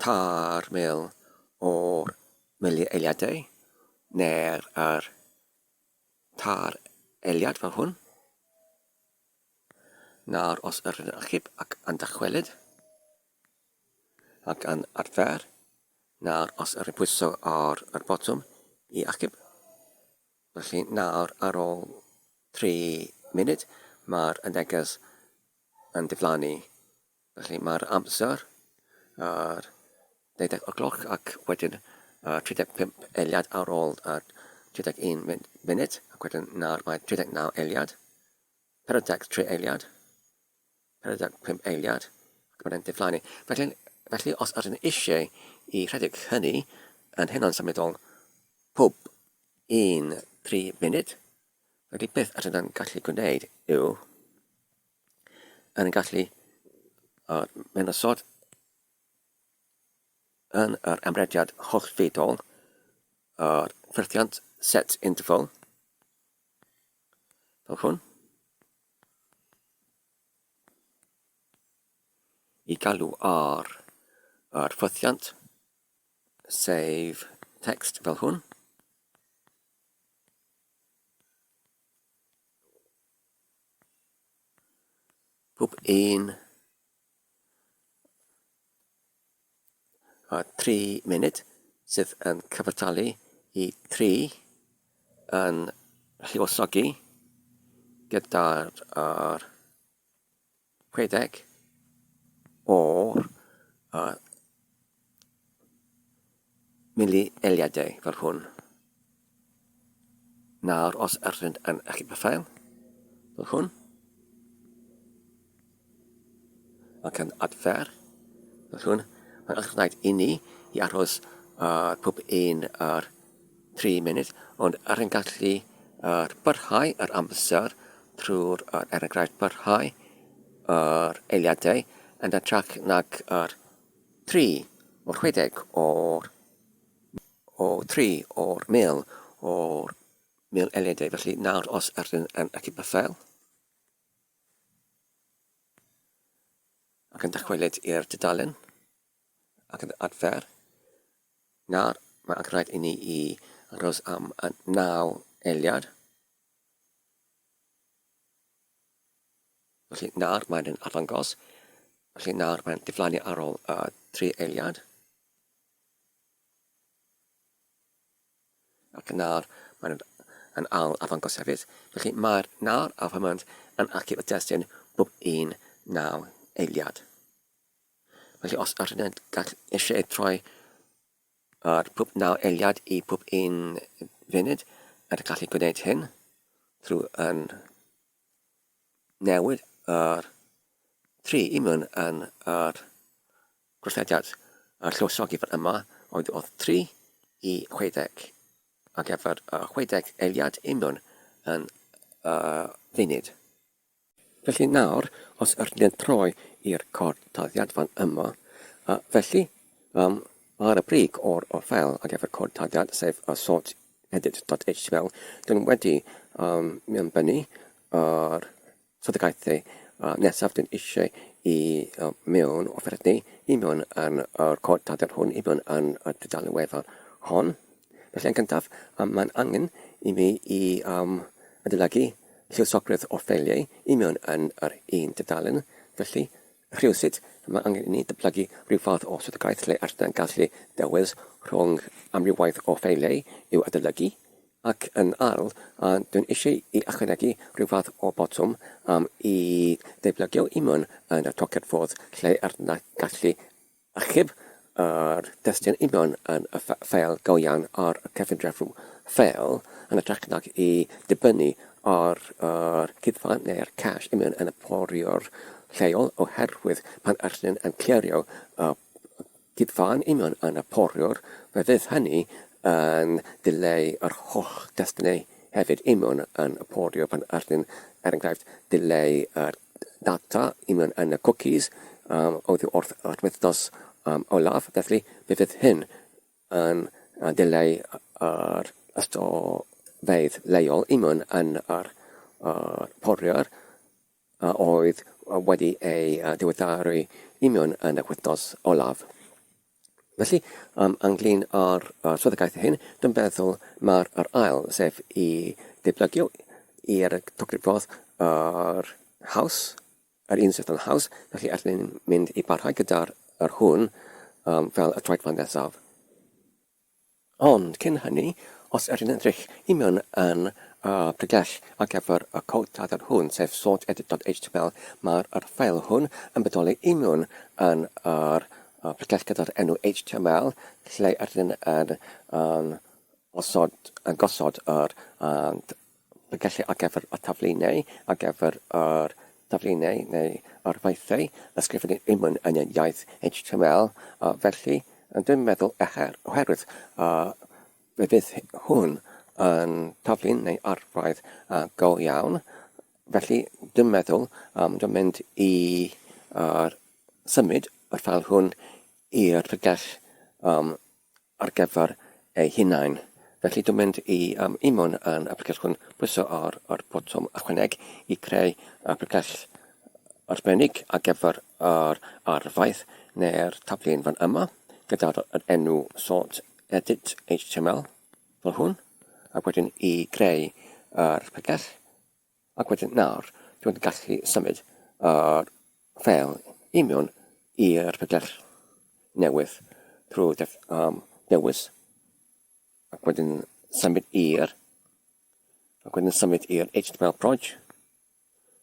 3,000 o'r milieiliadau neu'r yr tair eiliad fel hwn. Nawr os yr yn achub ac yn dychwelyd ac yn adfer, nawr os yr yn pwyso ar yr botwm i achub. Felly nawr ar ôl 3 munud mae'r neges yn diflannu. Felly mae'r amser ar 12 o'r gloch ac wedyn 35 eiliad ar ôl 31 munud ac wedyn nawr mae 39 eiliad, 43 eiliad, 45 eiliad ac mae'n diflannu. Felly, felly os ydyn eisiau i rhedeg hynny yn hynod symudol pob un 3 munud, felly beth ydyn yn gallu gwneud yw yn gallu mewn osod yn yr amrediad hollfeidol yr ffurfiant set interval fel hwn. I galw ar yr ffwythiant, sef text fel hwn. Pob un a 3 munud sydd yn cyfartalu i 3 yn lluosogi gyda'r 60 o'r milieliadau fel hwn. Nawr, os ydyn yn achub y ffael, fel hwn, ac yn adfer, fel hwn, mae'n rhaid i ni i aros ar pob un ar 3 munud, ond ar yn gallu ar byrhau yr amser trwy'r, er enghraifft, byrhau yr eiliadau yn hytrach nag yr 3 o'r 60 o'r o 3 o'r 1000 o'r 1000 eiliadau. Felly nawr os ydyn yn achub y ffeil ac yn dychwelyd i'r dudalen ac yn adfer, nawr mae rhaid i ni i aros am y 9 eiliad. Felly nawr mae'n yn arddangos. Felly nawr mae'n diflannu ar ôl 3 eiliad. Ac nawr mae'n yn ail arddangos hefyd. Felly mae'r nawr a permanent yn achub y testun bob un naw eiliad. Felly os ydyn ni'n gall eisiau ei troi ar pob naw eiliad i pob un funud, ydych gallu gwneud hyn trwy yn newid yr 3 i mewn yn yr gweithrediad y lluosogi fan yma oedd oedd 3 i 60 ar gyfer y 60 eiliad i mewn yn y funud. Felly nawr, os ydyn ni'n troi i'r cod tarddiad fan yma, felly um, ar y brig o'r, o'r ffeil ar gyfer cod tarddiad, sef y sort edit.html, dyn wedi um, mewnbynnu yr swyddogaethau nesaf dyn eisiau i mewn o ffyrdd ni, i mewn yn yr cod tarddiad hwn, i mewn yn y dudalen wefan hon. Felly yn gyntaf, um, mae'n angen i mi i um, adolygu lluosogrwydd o'r ffeiliau i mewn yn yr un dudalen. Felly, rhywsut, mae angen i ni datblygu rhyw fath o swyddogaeth lle allwn gallu dewis rhwng amrywiaeth o ffeiliau i'w adolygu. Ac yn ail, dwi'n eisiau i ychwanegu rhyw fath o botwm am i ddeublygu i mewn yn y tocyn ffordd lle er na gallu achub yr destun i mewn yn y ffeil go iawn ar y cyfundrefn ffeil yn hytrach nag i dibynnu ar yr cuddfan neu'r cache i mewn yn y poriwr lleol oherwydd pan ydyn yn clirio y Gyda'n union yn y poriwr, fe fydd hynny yn dileu yr holl destunau hefyd union yn y poriwr pan ydyn, er enghraifft, dileu yr data union yn y cwcis oddi wrth yr wythnos olaf. Felly, fe fydd hyn yn dileu yr ystofeydd leol union yn yr poriwr a oedd wedi ei ddiweddaru union yn y wythnos olaf. Felly, um, ynglyn â'r swyddogaethau hyn, dwi'n meddwl mae'r yr ail, sef i ddeblygio i'r tocyn yr haws, yr un sydd yn haws, felly allwn ni'n mynd i barhau gyda'r yr hwn um, fel y troedfan nesaf. Ond cyn hynny, os ydyn edrych i mewn yn y pregell ar gyfer y cod tadr hwn, sef sortedit.html, mae'r yr ffeil hwn yn bodoli i mewn yn yr pregell gyda'r enw html, lle ydyn yn, yn osod, yn gosod yr Felly ar gyfer y taflunau, ar gyfer yr taflunau neu yr faethau ysgrifennu union yn y iaith HTML, a felly dwi'n meddwl oherwydd fe fydd hwn yn taflun neu arfaidd go iawn, felly dwi'n meddwl dwi'n mynd i symud y ffael hwn i'r pregell ar gyfer eu hunain. Felly dwi'n mynd i um, i mewn yn y pregell hwn, pwyso ar yr botwm ychwaneg i creu y pregell arbennig ar gyfer yr arfaeth neu'r taflen fan yma gyda'r enw sort edit html fel hwn ac wedyn i greu yr pregell Ac wedyn nawr, dwi'n gallu symud yr ffeil i mewn i'r pregell newydd trwy def, um, dewis ac wedyn symud i'r ac wedyn symud i'r HTML proj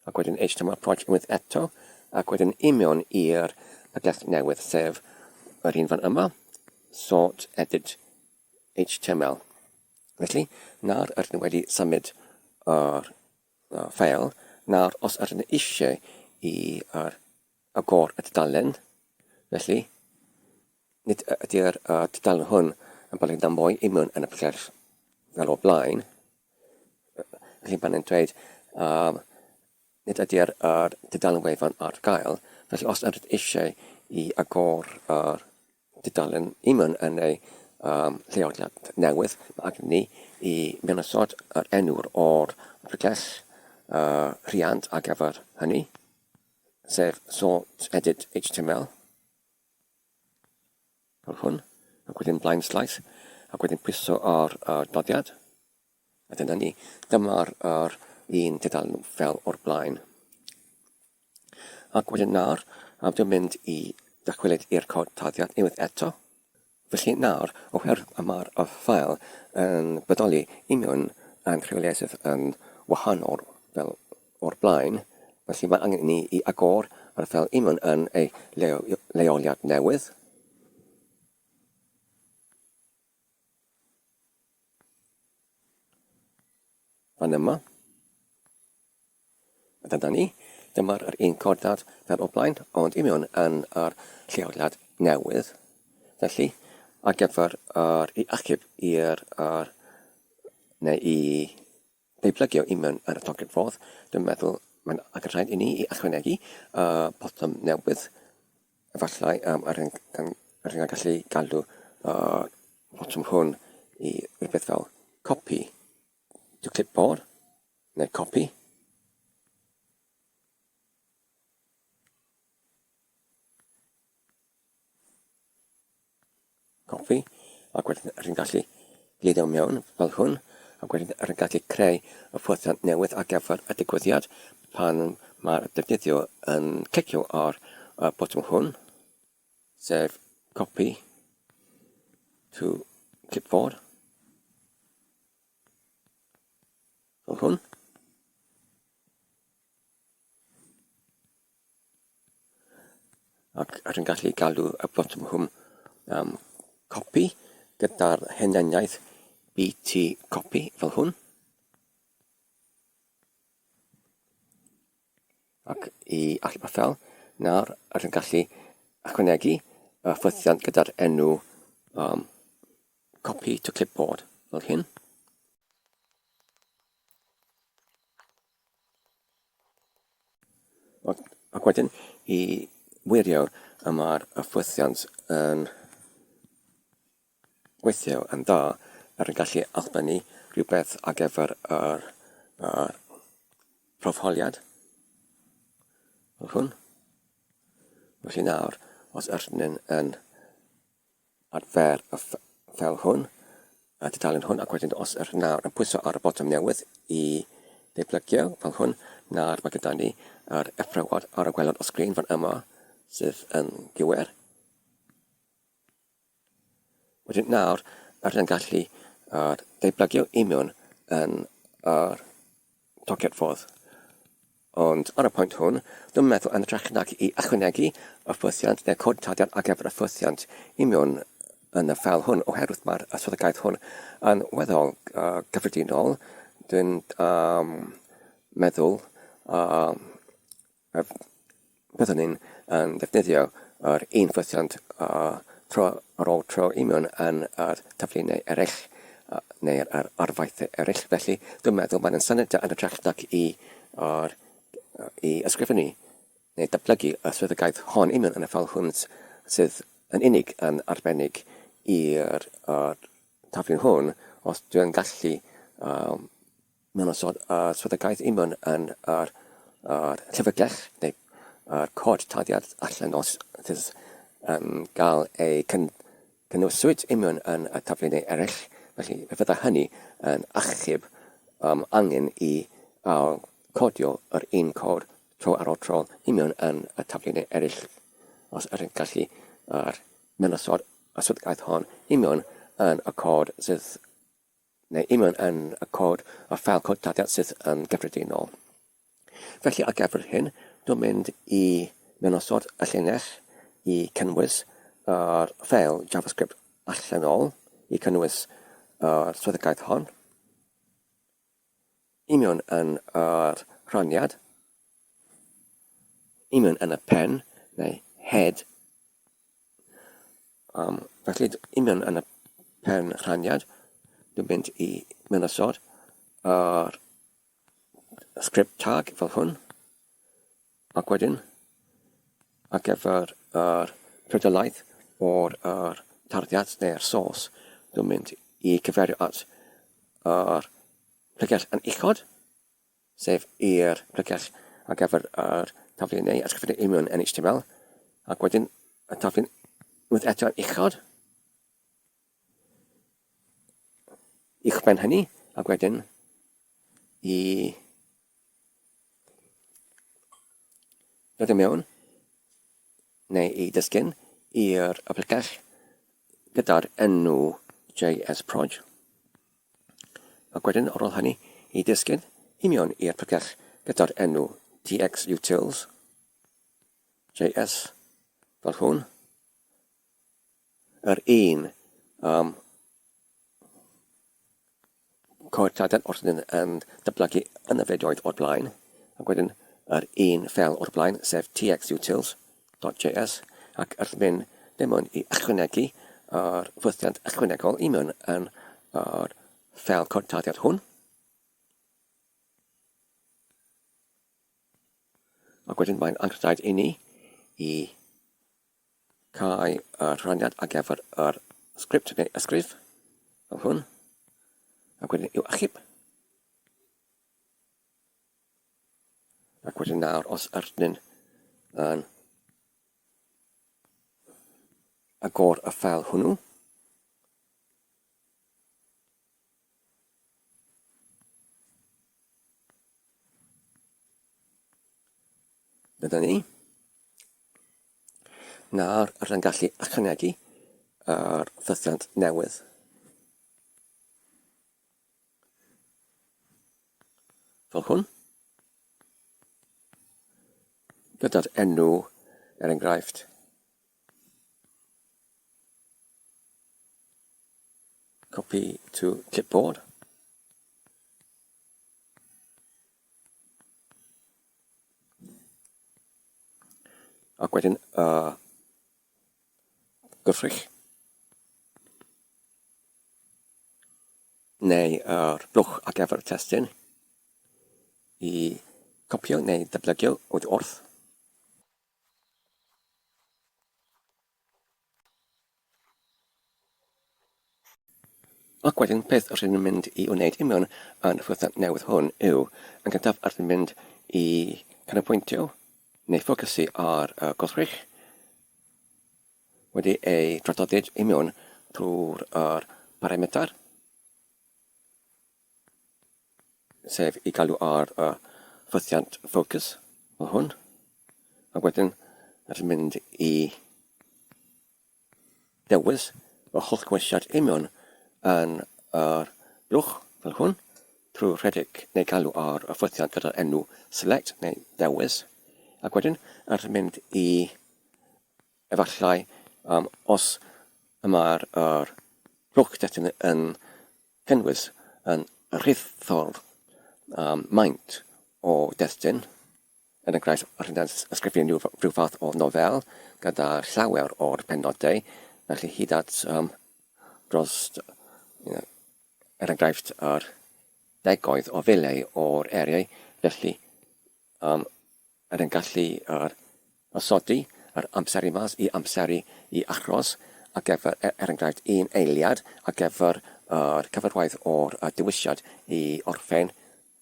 ac wedyn HTML proj unwaith eto ac wedyn i mewn i'r pregell newydd sef yr un fan yma sort edit HTML. Felly, nawr rydyn ni wedi symud yr ffeil. Nawr, os ydyn ni eisiau i yr agor y tudalen, felly, nid ydy'r tudalen hwn yn bodoli na mwy i mewn yn y pregeth fel o'r blaen. Felly, mae'n dweud, um, nid ydy'r yr dudalen wefan ar gael, felly os ydych eisiau i agor yr dudalen union yn ei um, lleoliad newydd, mae angen ni i mewnosod yr enw'r o'r pregell uh, rhiant ar gyfer hynny, sef sort edit html, fel hwn, ac wedyn blaen slaes, ac wedyn pwyso ar y doddiad. A dyna ni. Dyma'r yr un tudalen fel o'r blaen. Ac wedyn nawr, dwi'n mynd i dychwelyd i'r cod tarddiad unwaith eto. Felly nawr, oherwydd y mae'r y ffael yn bodoli union yn rhywle sydd yn wahanol fel o'r blaen, felly mae angen i ni i agor yr ffeil union yn ei leoliad newydd. Fan yma. A dyna ni. Dyma'r yr un cordad fel o'r blaen, ond i mewn yn yr lleoliad newydd. Felly, ar gyfer yr i achub i'r yr, neu i ddeublygu i mewn yn y tocyn ffordd, dwi'n meddwl mae'n ac rhaid i ni i ychwanegu y botwm newydd. Efallai um, yr yn gallu galw y botwm hwn i rhywbeth fel copy to clipboard neu copy. Copy, ac wedyn rydyn gallu gludo mewn fel hwn, ac wedyn rydyn gallu creu y ffwythiant newydd ar gyfer y digwyddiad pan mae'r defnyddiwr yn clicio ar y botwm hwn, sef copy to clipboard. Fel hwn. Ac rydyn gallu galw y botwm hwn um, copy gyda'r hunaniaeth BT copy fel hwn. Ac i achub y ffel, nawr rydyn gallu ychwanegu y ffwythiant gyda'r enw um, copy to clipboard fel hyn. Ac wedyn i wirio y mae'r ffwythiant yn gweithio yn dda er yn gallu allbynnu rhywbeth ar gyfer yr, yr profholiad fel hwn. Felly nawr, os ydyn yn adfer y ffeil hwn, y tudalen hwn, ac wedyn os yr nawr yn pwyso ar y botwm newydd i ddeublygu fel hwn, nawr mae gyda ni yr effrywad ar y gwaelod o sgrin fan yma sydd yn gywir. Wedyn nawr, rydyn yn gallu uh, ddeublygu i mewn yn yr tocyn ffordd. Ond ar y pwynt hwn, dwi'n meddwl yn hytrach nag i ychwanegu y ffwythiant neu'r cod tarddiad ar gyfer y ffwythiant i mewn yn y ffeil hwn, oherwydd mae'r swyddogaeth hwn yn weddol uh, gyffredinol, dwi'n um, meddwl uh, Byddwn ni'n yn defnyddio yr un ffwythiant tro ar ôl tro i mewn yn yr taflunau eraill neu'r yr arfaethau eraill. Felly, dwi'n meddwl mae'n syniad da yn hytrach nag i yr i ysgrifennu neu datblygu y swyddogaeth hon i mewn yn y ffeil hwn sydd yn unig yn arbennig i'r yr taflun hwn, os dwi'n gallu um, Mewn osod y swyddogaeth union yn yr yr llyfrgell neu yr cod tarddiad allanol sydd yn gael ei cyn cynnwyswyd union yn y taflenni eraill, felly fe fydda hynny yn achub um, angen i ail codio yr un cod tro ar ôl tro union yn y taflenni eraill os ydyn gallu yr mewn osod y swyddogaeth hon union yn y cod sydd neu union yn y cod y ffeil cod tarddiad sydd yn gyffredinol. Felly ar gyfer hyn, dwi'n mynd i mewnosod y llinell i cynnwys yr ffeil JavaScript allanol i cynnwys yr swyddogaeth hon. Union yn yr rhaniad, union yn y pen neu head. Um, felly, union yn y pen rhaniad, dwi'n mynd i mynysodd yr script tag fel hwn, ac wedyn ar gyfer yr prydolaeth o'r yr tarddiad neu'r sos, dwi'n mynd i cyfeirio at yr pregell yn uchod, sef i'r pregell ar gyfer yr taflu neu ysgrifennu union yn HTML, ac wedyn y taflu unwaith eto yn uchod, uwchben hynny, ac wedyn i dod i mewn neu i ddisgyn i'r pregell gyda'r enw JSProj. Ac wedyn ar ôl hynny i ddisgyn i mewn i'r pregell gyda'r enw TXUtils JS fel hwn. Yr un um, Coedladen wrth yn yn datblygu yn y fideoedd o'r blaen, ac wedyn yr un ffeil o'r blaen, sef txutils.js, ac wrth mynd dim ond i ychwanegu yr ffwythiant ychwanegol i mewn yn yr ffeil codtaddiad hwn. Ac wedyn mae'n anrhaid i ni i Cau y rhaniad ar gyfer yr sgript neu ysgrif, fel hwn, ac wedyn i'w achub. Ac wedyn nawr, os ydyn yn agor y ffeil hwnnw, Dyna ni. Nawr rydyn gallu ychwanegu yr ffythiant newydd. Fel hwn. Gyda'r enw, er enghraifft, copy to clipboard. Ac wedyn y gwrthrych neu yr blwch ar gyfer y testun i copio neu ddatblygio oddi wrth. Ac wedyn peth rydyn ni'n mynd i wneud i mewn yn y ffwythiant newydd hwn yw, yn gyntaf rydyn ni'n mynd i canolbwyntio neu ffocysu ar y gwrthrych wedi ei draddodiad i mewn trwy'r yr parameter, sef i galw ar y ffwythiant focus fel hwn, ac wedyn rydyn ni'n mynd i Dewis y holl gymwysiad union yn yr blwch fel hwn trwy rhedeg neu galw ar y ffwythiant gyda'r enw Select neu Dewis, ac wedyn yr mynd i efallai um, os y mae'r yr blwch destun yn cynnwys yn rhithol um, maint o destun, Er enghraifft, rydyn ysgrifennu rhyw fath o nofel gyda llawer o'r penodau, felly hyd at um, dros, you know, er enghraifft, yr degoedd o filau o'r eiriau, felly um, rydyn gallu yr osodi yr amseru mas i amseru i achos ar gyfer, er, er enghraifft, un eiliad ar gyfer yr cyfarwaith o'r dewisiad i orffen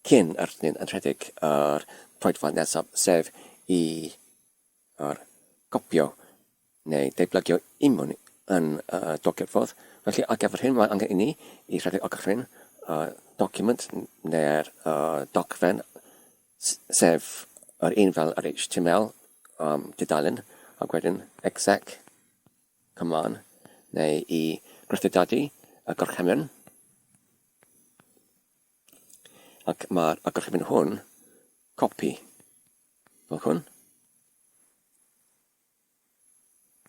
cyn yr ydyn yn rhedeg yr troedfan nesaf, sef i yr copio neu deblygio imwn yn y dogfenffordd. Felly ar gyfer hyn mae angen i ni i rhedeg orchymyn y document neu'r dogfen, sef yr un fel yr HTML um, tudalen, ac wedyn exec command neu i grythdadu y gorchymyn. Ac mae'r gorchymyn hwn, copi, fel hwn.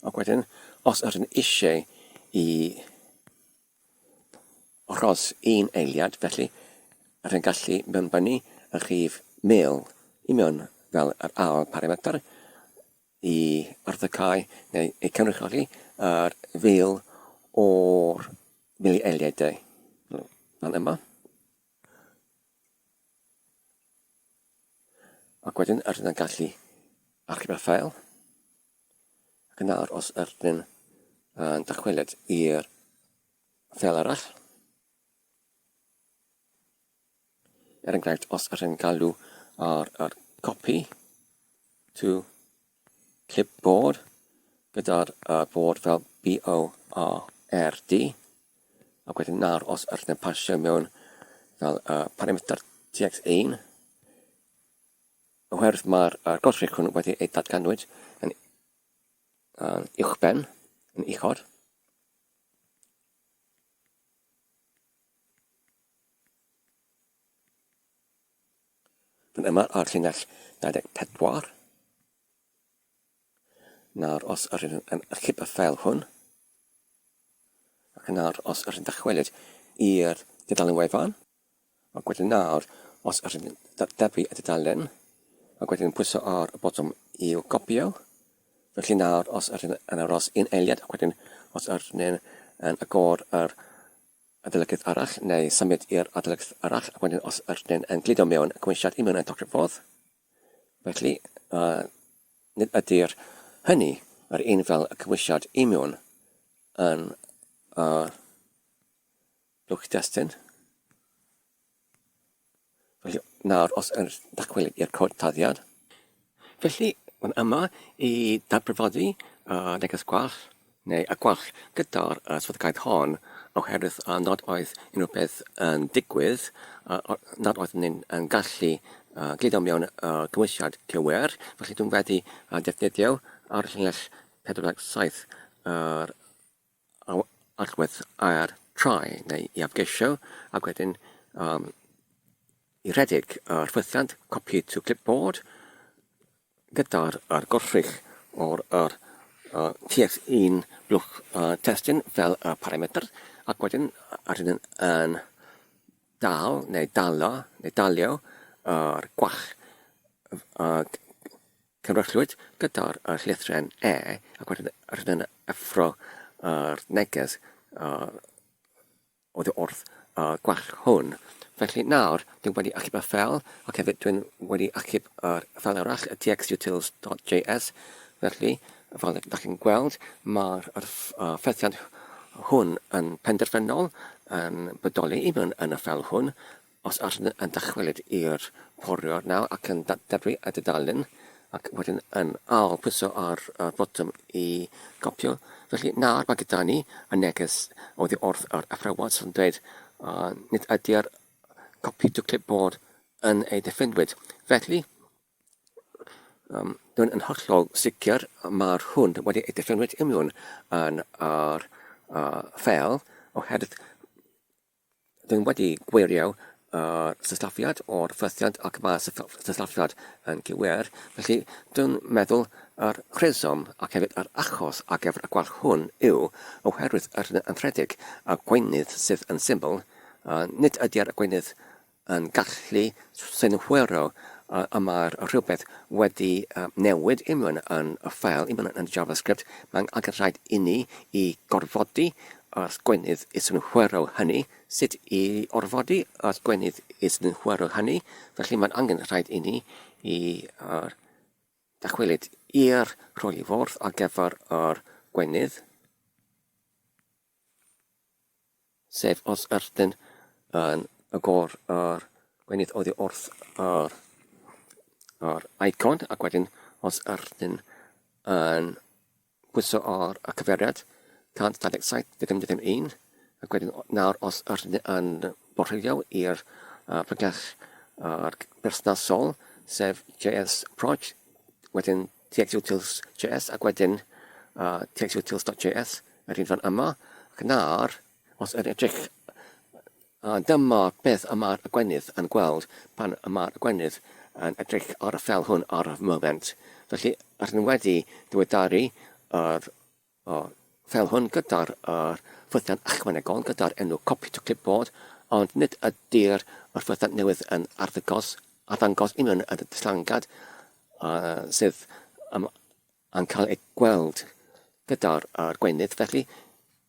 Ac wedyn, os ydyn eisiau i ros un eiliad, felly rydyn gallu mewnbynnu y rhif 1000 i mewn fel yr ail parametr i arddecau neu eu cynrychioli yr 1000 o'r milieliadau fan yma. Ac wedyn rydyn yn gallu archeb y ffael. Ac yn awr, os ydyn yn dychwelyd i'r ffeil arall, er enghraifft, os ydyn galw ar yr copy to clipboard gyda'r uh, board fel B-O-R-D, ac wedyn nawr os ydyn yn pasio mewn fel uh, parameter TX1, Oherwydd mae'r gwrthrych hwn wedi ei datganwyd yn uwchben, yn uchod. Fan yma ar llinell 24. Nawr os yr ydyn yn achub y ffeil hwn, ac nawr os yr ydyn dychwelyd i'r dudalen wefan, ac wedyn nawr os yr ydyn datdebu y dudalen, ac wedyn pwyso ar y botwm i'w gopio, felly nawr os yr ydyn yn aros un eiliad, ac wedyn os yr ydyn yn agor yr adolygydd arall neu symud i'r adolygydd arall, ac wedyn os yr ydyn yn gludo mewn y cymwysiad i mewn yn tocyn ffordd. Felly, nid ydy'r hynny yr un fel y cymwysiad imiwn yn y blwch destun. Felly, nawr, os yn dychwelyd i'r cod taddiad. Felly, mae'n yma i dadbrifodi y neges gwall neu y gwall gyda'r swyddogaeth hon oherwydd nad oedd unrhyw beth yn digwydd, nad oeddwn ni'n yn gallu gludo mewn y cymwysiad cywir, felly dwi'n wedi defnyddio ar llinell 47 yr allwedd air try neu i afgeisio ac wedyn um, i redeg yr ffwythiant copy to clipboard gyda'r yr gwrthrych o'r yr uh, TX1 blwch uh, testun fel y parametr ac wedyn ar hyn yn dal neu dala neu dalio yr gwall uh, cynrychiolwyd gyda'r llythrennau E ac wedyn ar hyn yn effro yr neges uh, oddi wrth y gwall hwn. Felly nawr, dwi'n wedi achub y ffeil, ac hefyd dwi'n wedi achub yr ffeil arall, y txutils.js. Felly, fel ydych chi'n gweld, mae'r ffethiant hwn yn penderfynol yn bodoli i mewn yn y ffeil hwn, Os allwn yn dychwelyd i'r poriwr nawr ac yn datblygu y dudalen ac wedyn yn ail pwyso ar y botwm i gopio. Felly nawr mae gyda ni y neges oddi wrth yr athrawon sy'n dweud uh, nid ydy'r copy to clipboard yn ei diffinwyd. Felly, um, dwi'n yn hollol sicr mae'r hwn wedi ei diffinwyd union yn yr uh, ffeil oherwydd Rwy'n wedi gwirio y sillafiad o'r ffythiant ac mae'r sillafiad yn gywir, felly dwi'n meddwl yr rheswm ac hefyd yr achos ar gyfer y gwall hwn yw oherwydd yr anrhydedig y gweinydd sydd yn syml, nid ydy'r gweinydd yn gallu synhwyro y mae'r rhywbeth wedi newid union yn y ffeil, union yn y JavaScript, mae'n angenrhaid inni i gorfodi yr gweinydd i synhwyro hynny. Sut i orfodi yr gweinydd i synhwyro hynny? Felly mae'n angenrhaid inni i dychwelyd i'r rhoi i fwrdd ar gyfer yr gweinydd. sef os ydyn yn agor yr gweinydd oddi wrth yr, yr icon ac wedyn os ydyn yn pwyso ar y cyfeiriad 127.0.0.1 ac wedyn nawr os ydyn yn borthio i'r uh, pregeth uh, berthnasol sef JS Proj wedyn txutils.js ac wedyn uh, txutils.js yr un fan yma, ac nawr, os yr edrych, a dyma beth y mae'r gwenydd yn gweld pan y mae'r gwenydd yn edrych ar y ffel hwn ar y moment. Felly, rydyn wedi diweddaru yr o, ffel hwn gyda'r yr ffwythiant ychwanegol, gyda'r enw copy to clipboard, ond nid ydy'r yr ffwythiant newydd yn arddangos, arddangos union y dillangad uh, sydd um, yn cael ei gweld gyda'r yr gweinydd, felly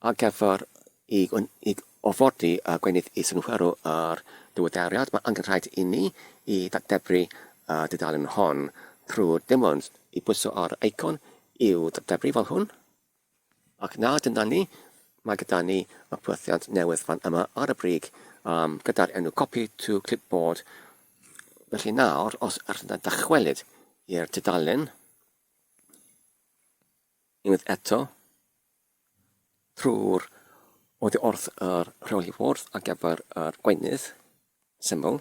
ar gyfer i, i orfodi y gweinydd i synhwyro yr diweddariad, mae angen rhaid i ni i ddatebru y dudalen hon trwy dim ond i bwyso ar eicon i'w datebru fel hwn. Ac na, dyna ni, mae gyda ni y pwthiant newydd fan yma ar y brig um, gyda'r enw copy to clipboard. Felly nawr, os ydych yn dychwelyd i'r tudalen, Unwaith eto, trwy'r oddi wrth yr rheoli fwrdd ar gyfer yr gweinydd syml.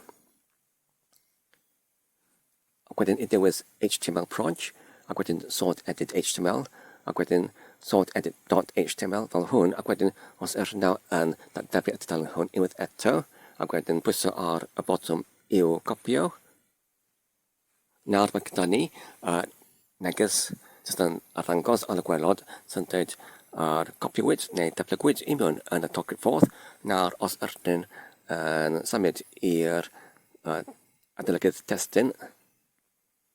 Ac wedyn i dewis HTML proj, ac wedyn sort edit HTML, ac wedyn sort edit dot HTML fel hwn, ac wedyn os ydych nawr yn datblygu y tudalen hwn unwaith eto, ac wedyn pwyso ar y botwm i'w copio. Nawr mae gyda ni uh, neges sydd yn arddangos ar y gwelod sy'n dweud ar copiwyd neu datblygwyd i mewn yn y tocyn ffordd. Nawr os ydyn yn symud i'r uh, adolygydd testun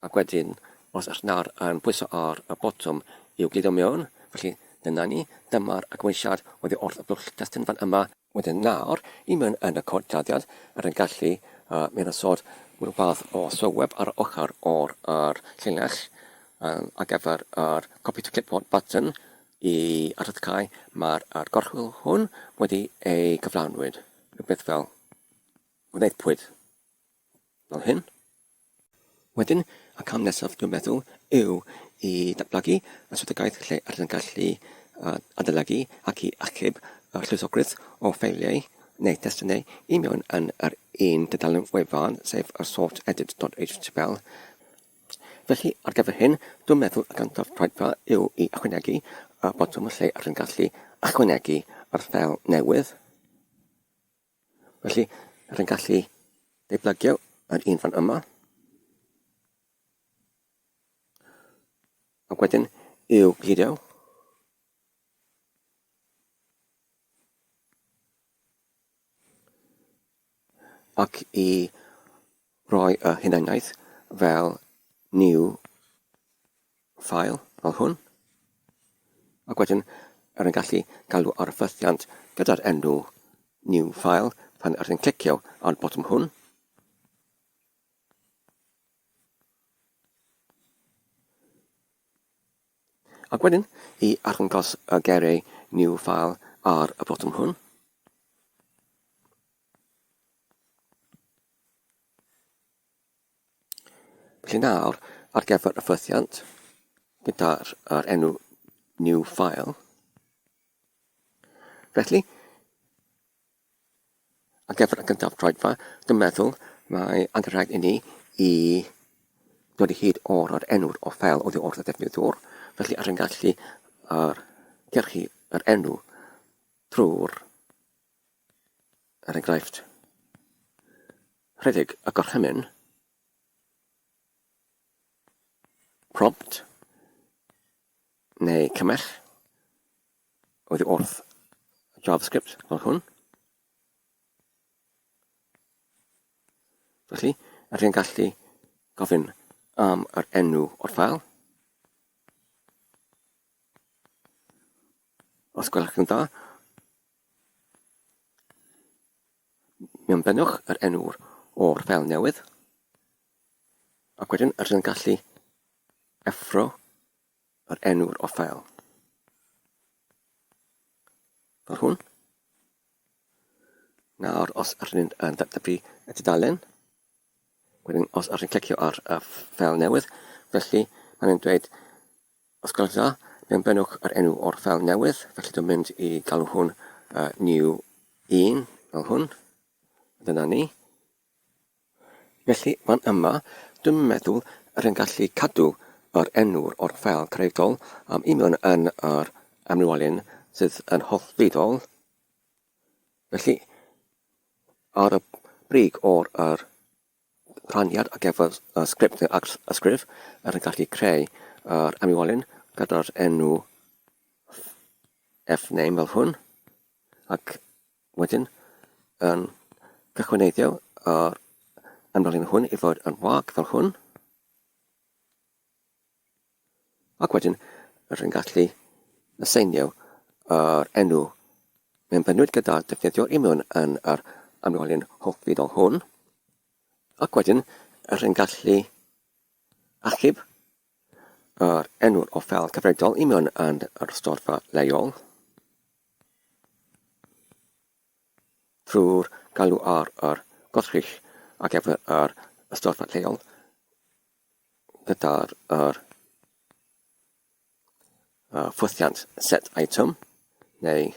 ac wedyn os ydych nawr yn pwyso ar y botwm i'w gludo mewn, felly dyna ni, dyma'r agweisiad oddi wrth y blwch testun fan yma. Wedyn nawr, i mewn yn y cod dyddiad, rydyn gallu uh, mewn ysod rhyw fath o sylweb ar ochr o'r yr llinell um, ar gyfer yr copy to clipboard button i arddcau, mae'r gorchwyl hwn wedi ei cyflawnwyd, rhywbeth fel wnaethpwyd fel hyn. Wedyn, y cam nesaf dwi'n meddwl yw i datblygu y strategaeth lle rydyn yn gallu adolygu ac i achub y llwythogrwydd o ffeiliau neu testunau i mewn yn yr un tudalen wefan, sef y sortedit.html. Felly, ar gyfer hyn, dwi'n meddwl y gyntaf troedfa yw i ychwanegu y botwm lle rydyn yn gallu ychwanegu yr ffeil newydd. Felly, rydyn gallu deblygio yr un fan yma. Ac wedyn i'w gludo. Ac i roi y hunaniaeth fel new file fel hwn, ac wedyn yr yn gallu galw ar y ffythiant gyda'r enw new file pan yr yn clicio ar y botwm hwn. Ac wedyn i arddangos y geiriau new file ar y botwm hwn. Felly nawr, ar gyfer y ffythiant, gyda'r yr enw new file. Felly, ar gyfer y gyntaf troedfa, dwi'n meddwl mae angenrhaid i ni i dod i hyd o'r yr enw o ffeil oddi wrth y defnyddiwr. Felly, ar yn gallu yr gyrchu yr enw trwy'r er enghraifft, rhedeg y gorchymyn prompt neu cymell oddi wrth JavaScript fel hwn. Felly, rydyn ni'n gallu gofyn am yr enw o'r ffael. Os gwelwch yn dda, Mewnbynnwch yr enw o'r ffeil newydd, ac wedyn rydyn yn gallu effro yr enw o'r ffeil. Fel hwn. Nawr, os rydyn yn datblygu y tudalen, wedyn os rydyn clicio ar y ffeil newydd, felly mae'n dweud Os gwelwch yn dda, mewnbynnwch yr enw o'r ffeil newydd, felly dwi'n mynd i galw hwn uh, new 1, fel hwn. Dyna ni. Felly, fan yma, dwi'n meddwl yr yn gallu cadw yr enw o'r ffeil creiddiol am i mewn yn yr amrywolyn sydd yn hollfeidol. Felly, ar y brig o'r yr rhaniad ar gyfer y sgript neu ysgrif er yn gallu creu yr amrywiolyn gyda'r enw fname fel hwn ac wedyn yn cychwynneiddio yr amrywiolyn hwn i fod yn wag fel hwn Ac wedyn rwy'n gallu aseinio yr enw mewnbynnwyd gyda defnyddio imiwn yn yr amrywiolyn hollfudol hwn. Ac wedyn rwy'n gallu achub yr enw o ffeil cyfredol i mewn yn yr storfa leol trwy'r galw ar yr goddrych ar gyfer yr ystorfa lleol gyda'r yr uh, ffwythiant set item neu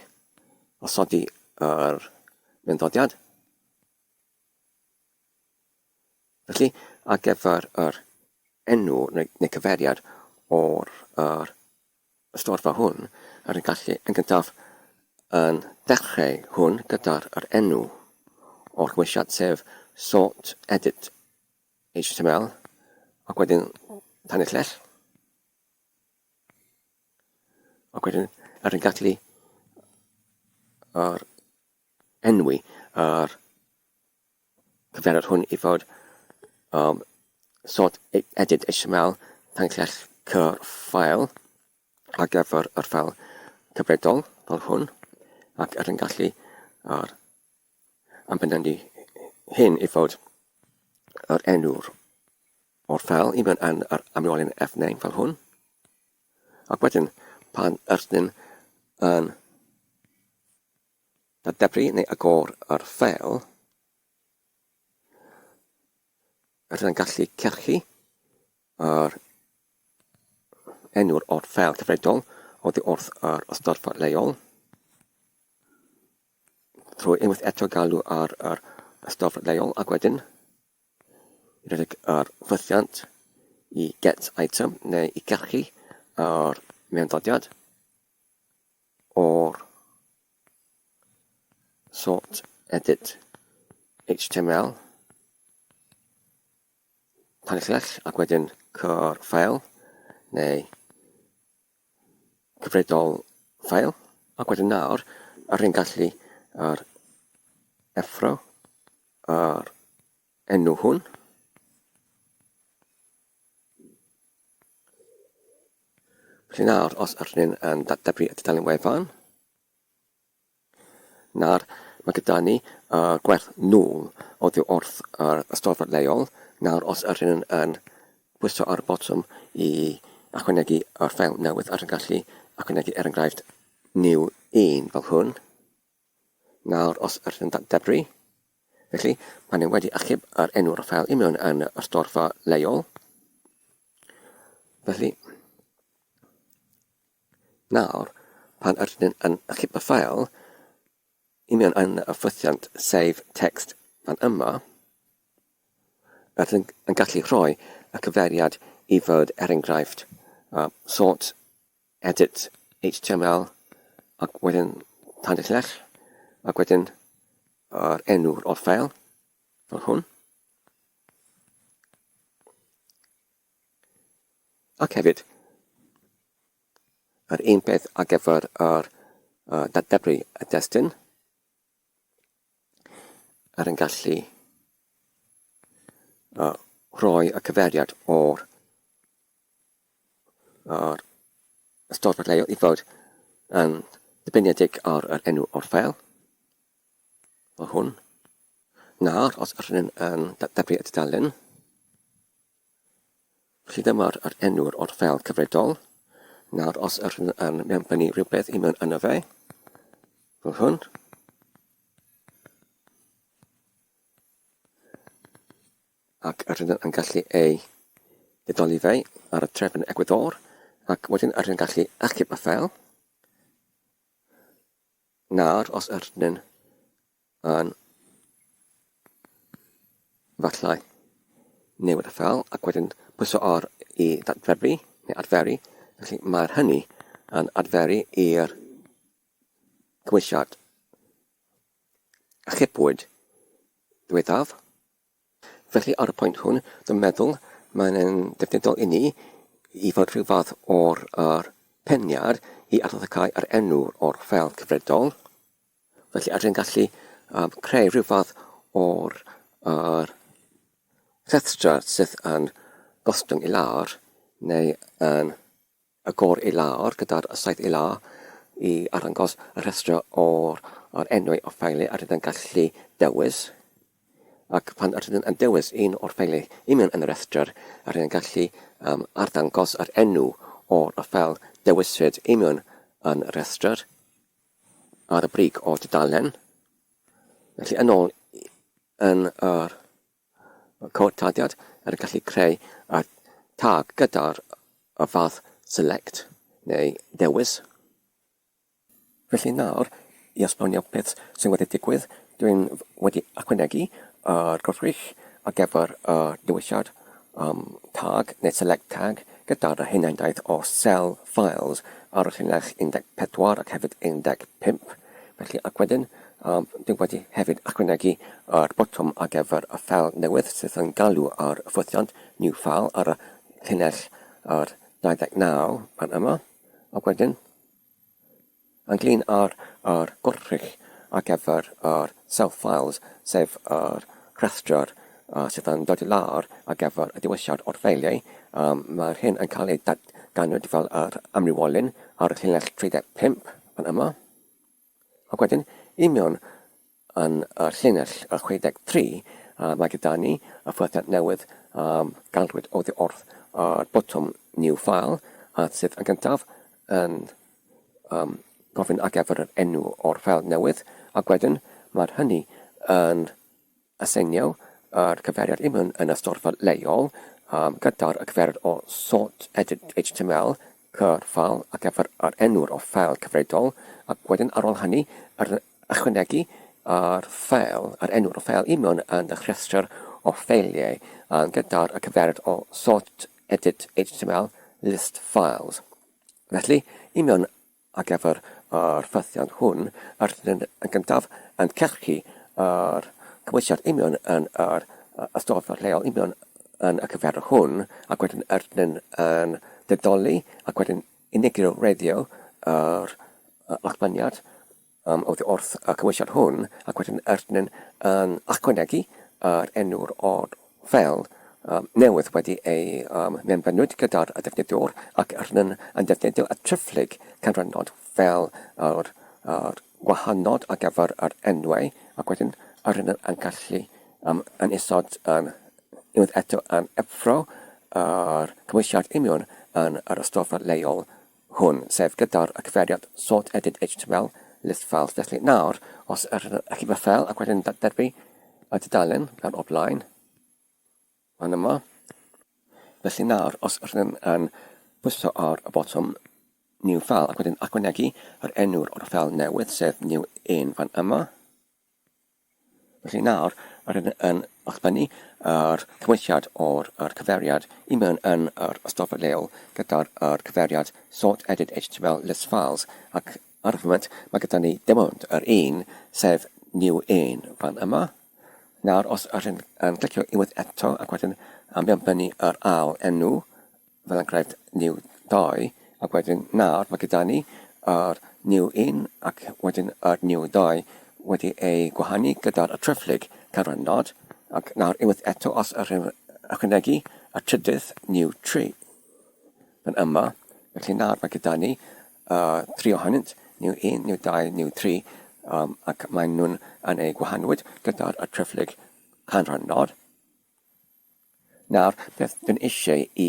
osodi yr mewnddodiad. Felly, ar gyfer yr enw neu, neu cyfeiriad o'r yr ystorfa hwn, yr yn gallu yn gyntaf yn dechrau hwn gyda'r yr enw o'r gymwysiad, sef sort edit HTML, ac wedyn tanillell. Ac wedyn yr yn gallu yr enwi yr cyfeiriad hwn i fod um, sort edit HTML tanllell cyr ffael ar gyfer yr ffeil cyfredol fel hwn ac yr yn gallu ar ambenannu hyn i fod yr enw'r o'r ffeil i mewn yn yr amrywiolyn fname fel hwn. Ac wedyn pan ydyn yn Dadebru neu agor yr ffeil, rydyn yn gallu cyrchu yr enw'r o'r ffeil cyfredol oddi wrth yr ystorfa leol trwy unwaith eto galw ar yr ystorfa leol ac wedyn i redeg yr ffwythiant i get item neu i gyrchu yr mewnddodiad o'r sort edit HTML tanllell ac wedyn cyr ffael neu cyfredol ffael ac wedyn nawr yr hyn gallu yr effro yr enw hwn. Felly nawr, os ydyn ni'n yn datblygu y tudalen wefan, nawr mae gyda ni uh, gwerth nôl oddi wrth yr ystafell leol. Nawr, os ydyn ni'n yn pwyso ar y botwm i ychwanegu yr ffeil newydd, ydyn gallu ychwanegu er enghraifft new 1 fel hwn. Nawr, os ydyn ni'n datblygu, felly, mae nhw wedi achub yr enw'r ffeil i mewn yn y storfa leol. Felly, nawr, pan ydyn yn achub y ffeil i mewn yn y ffwythiant save text fan yma, ydyn yn gallu rhoi y cyfeiriad i fod, er enghraifft, sort edit HTML ac wedyn tanllell ac wedyn yr enw o'r ffeil fel hwn. Ac hefyd, yr un peth ar gyfer yr uh, datblygu y destun, ar yn gallu uh, rhoi y cyfeiriad o'r A'r ystafell leol i fod yn ddibyniedig ar yr enw o'r ffeil, fel hwn. Nawr, os ydyn ni'n yn datblygu y tudalen, felly dyma'r yr enw o'r ffeil cyfredol. Nawr, os ydyn ni'n yn mewnbynnu rhywbeth i mewn yno fe, fel hwn, ac rydyn yn gallu ei ddidoli fe ar y trefn egwyddor, ac wedyn rydyn yn gallu achub y ffeil. Nawr, os ydyn yn falle newid y ffeil ac wedyn pwyso ar i ddadferu neu adferu, felly mae'r hynny yn adferu i'r cymwysiad achubwyd ddiwethaf. Felly ar y pwynt hwn, dwi'n meddwl mae'n yn ddefnyddiol i ni i fod rhyw fath o'r yr peniad i arddangos yr enw o'r ffeil cyfredol. Felly ydyn gallu um, creu rhyw fath o'r yr rhestr sydd yn gostwng i lawr neu yn agor i lawr gyda'r 7 i lawr i arddangos y rhestr o'r, o'r enwau o ffeiliau a rydyn gallu dewis. Ac pan rydyn yn dewis un o'r ffeiliau i mewn yn y rhestr, a rydyn gallu um, arddangos yr enw o'r ffeil dewiswyd i mewn yn y rhestr ar y brig o'r dudalen. Felly yn ôl yn yr cod tarddiad er yn gallu creu y tag gyda'r y fath select neu dewis. Felly nawr, i esbonio beth sy'n wedi digwydd, dwi'n wedi ychwanegu yr gwrthrych ar gyfer y dewisiad um, tag neu select tag gyda'r hunaniaeth o cell files ar y llinell 14 ac hefyd 15. Felly, ac wedyn, um, dwi wedi hefyd ychwanegu yr botwm ar gyfer y ffeil newydd sydd yn galw ar ffwythiant new file ar y llinell yr 29 fan yma. Ac wedyn, Ynglŷn â'r yr gwrthrych ar gyfer yr self files, sef yr rhestr sydd yn dod i lawr ar gyfer y dewisiad o'r ffeiliau, mae'r hyn yn cael ei datganwyd fel yr amrywiolyn ar y llinell 35 fan yma. Ac wedyn, i mewn Yn y llinell y 63, mae gyda ni y ffwythiant newydd a galwyd oddi wrth yr botwm New File, a sydd yn gyntaf yn um, gofyn ar gyfer yr enw o'r ffeil newydd, ac wedyn mae'r hynny yn aseinio yr cyfeiriad union yn y storfa leol um, gyda'r cyfeiriad o sort edit html cyr ffeil ar gyfer yr enw'r o ffeil cyfredol, ac wedyn ar ôl hynny yr ychwanegu yr ffeil, yr enw'r o ffeil union yn y rhestr o ffeiliau gyda'r cyfeiriad o sort edit html list files. Felly, union Ar gyfer yr ffythiant hwn, yr ydyn yn gyntaf yn cyrchu yr cymhwysiad union yn yr ystafell leol union yn y cyfeiriad hwn, ac wedyn yr ydyn yn didoli ac wedyn unigryw wreiddio yr allbyniad um, oddi wrth y cymhwysiad hwn, ac wedyn yr ydyn yn ychwanegu yr enw'r o'r ffeil um, newydd wedi ei um, mewnbynnwyd gyda'r defnyddiwr ac rydyn yn defnyddio y triphlyg canrannod fel yr, yr gwahanod ar gyfer yr enwau ac wedyn rydyn yn gallu um, yn isod um, unwaith eto yn effro yr cymwysiad union yn yr ystafell leol hwn, sef gyda'r cyfeiriad sort edit html list files. Felly nawr, os yr archif y ffeil ac wedyn derbyn y tudalen gan o'r blaen, fan yma. Felly nawr, os rydym yn pwyso ar y botwm New File ac wedyn ychwanegu yr enw'r o'r ffeil newydd, sef New 1 fan yma, Felly nawr, rydyn yn allbynnu yr cymwysiad o'r yr cyfeiriad i mewn yn yr ystafell leol gyda'r yr cyfeiriad sort edit html list files ac ar y foment mae gyda ni dim ond yr un sef new un fan yma. Nawr os rydyn yn clicio unwaith eto ac wedyn mewnbynnu yr ail enw fel enghraifft new 2, ac wedyn nawr mae gyda ni yr new 1 ac wedyn yr new 2 wedi ei gwahanu gyda'r triphlyg canrannod, ac nawr unwaith eto os yr ychwanegu y trydydd new 3 fan yma, felly nawr mae gyda ni uh, tri ohonynt, new 1, new 2, new 3, um, ac maen nhw'n yn ei gwahanwyd gyda'r triphlyg canrannod. Nawr, beth dwi'n eisiau i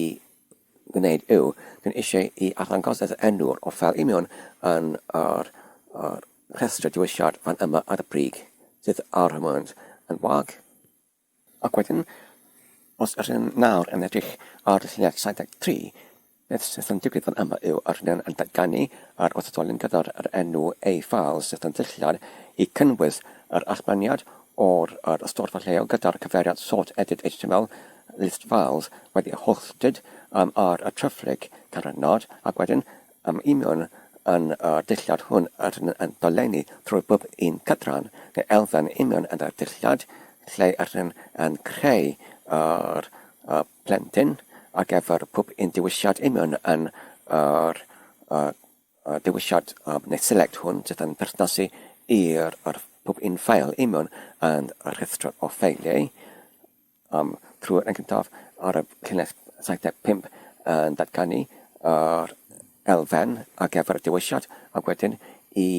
gwneud yw, dwi'n eisiau i arddangos yr enw'r o ffeil union yn yr, yr rhestr dewisiad fan yma ar y brig, sydd ar y moment yn wag. Ac wedyn, os ydyn nawr yn edrych ar y llinell 73, Beth sydd yn digwydd fan yma yw yr hynny'n yn datganu yr oedolyn gyda'r yr enw ei ffeil sydd yn dillad i cynnwys yr allbyniad o'r yr ystorfa lleol gyda'r cyfeiriad sort edit html list files wedi holltid um, ar y tryfflig canrannod ac wedyn um, i mewn yn y dillad hwn yr hynny'n yn dolenni trwy bob un cydran neu elfen i mewn yn y dillad lle yr hynny'n yn creu yr y plentyn ar gyfer pob un dewisiad union yn yr y dewisiad neu select hwn sydd yn perthnasu i'r yr pob un ffeil union yn y rhestr o ffeiliau um, trwy'r yn gyntaf ar y llinell 75 yn datganu yr elfen ar gyfer y dewisiad ac wedyn i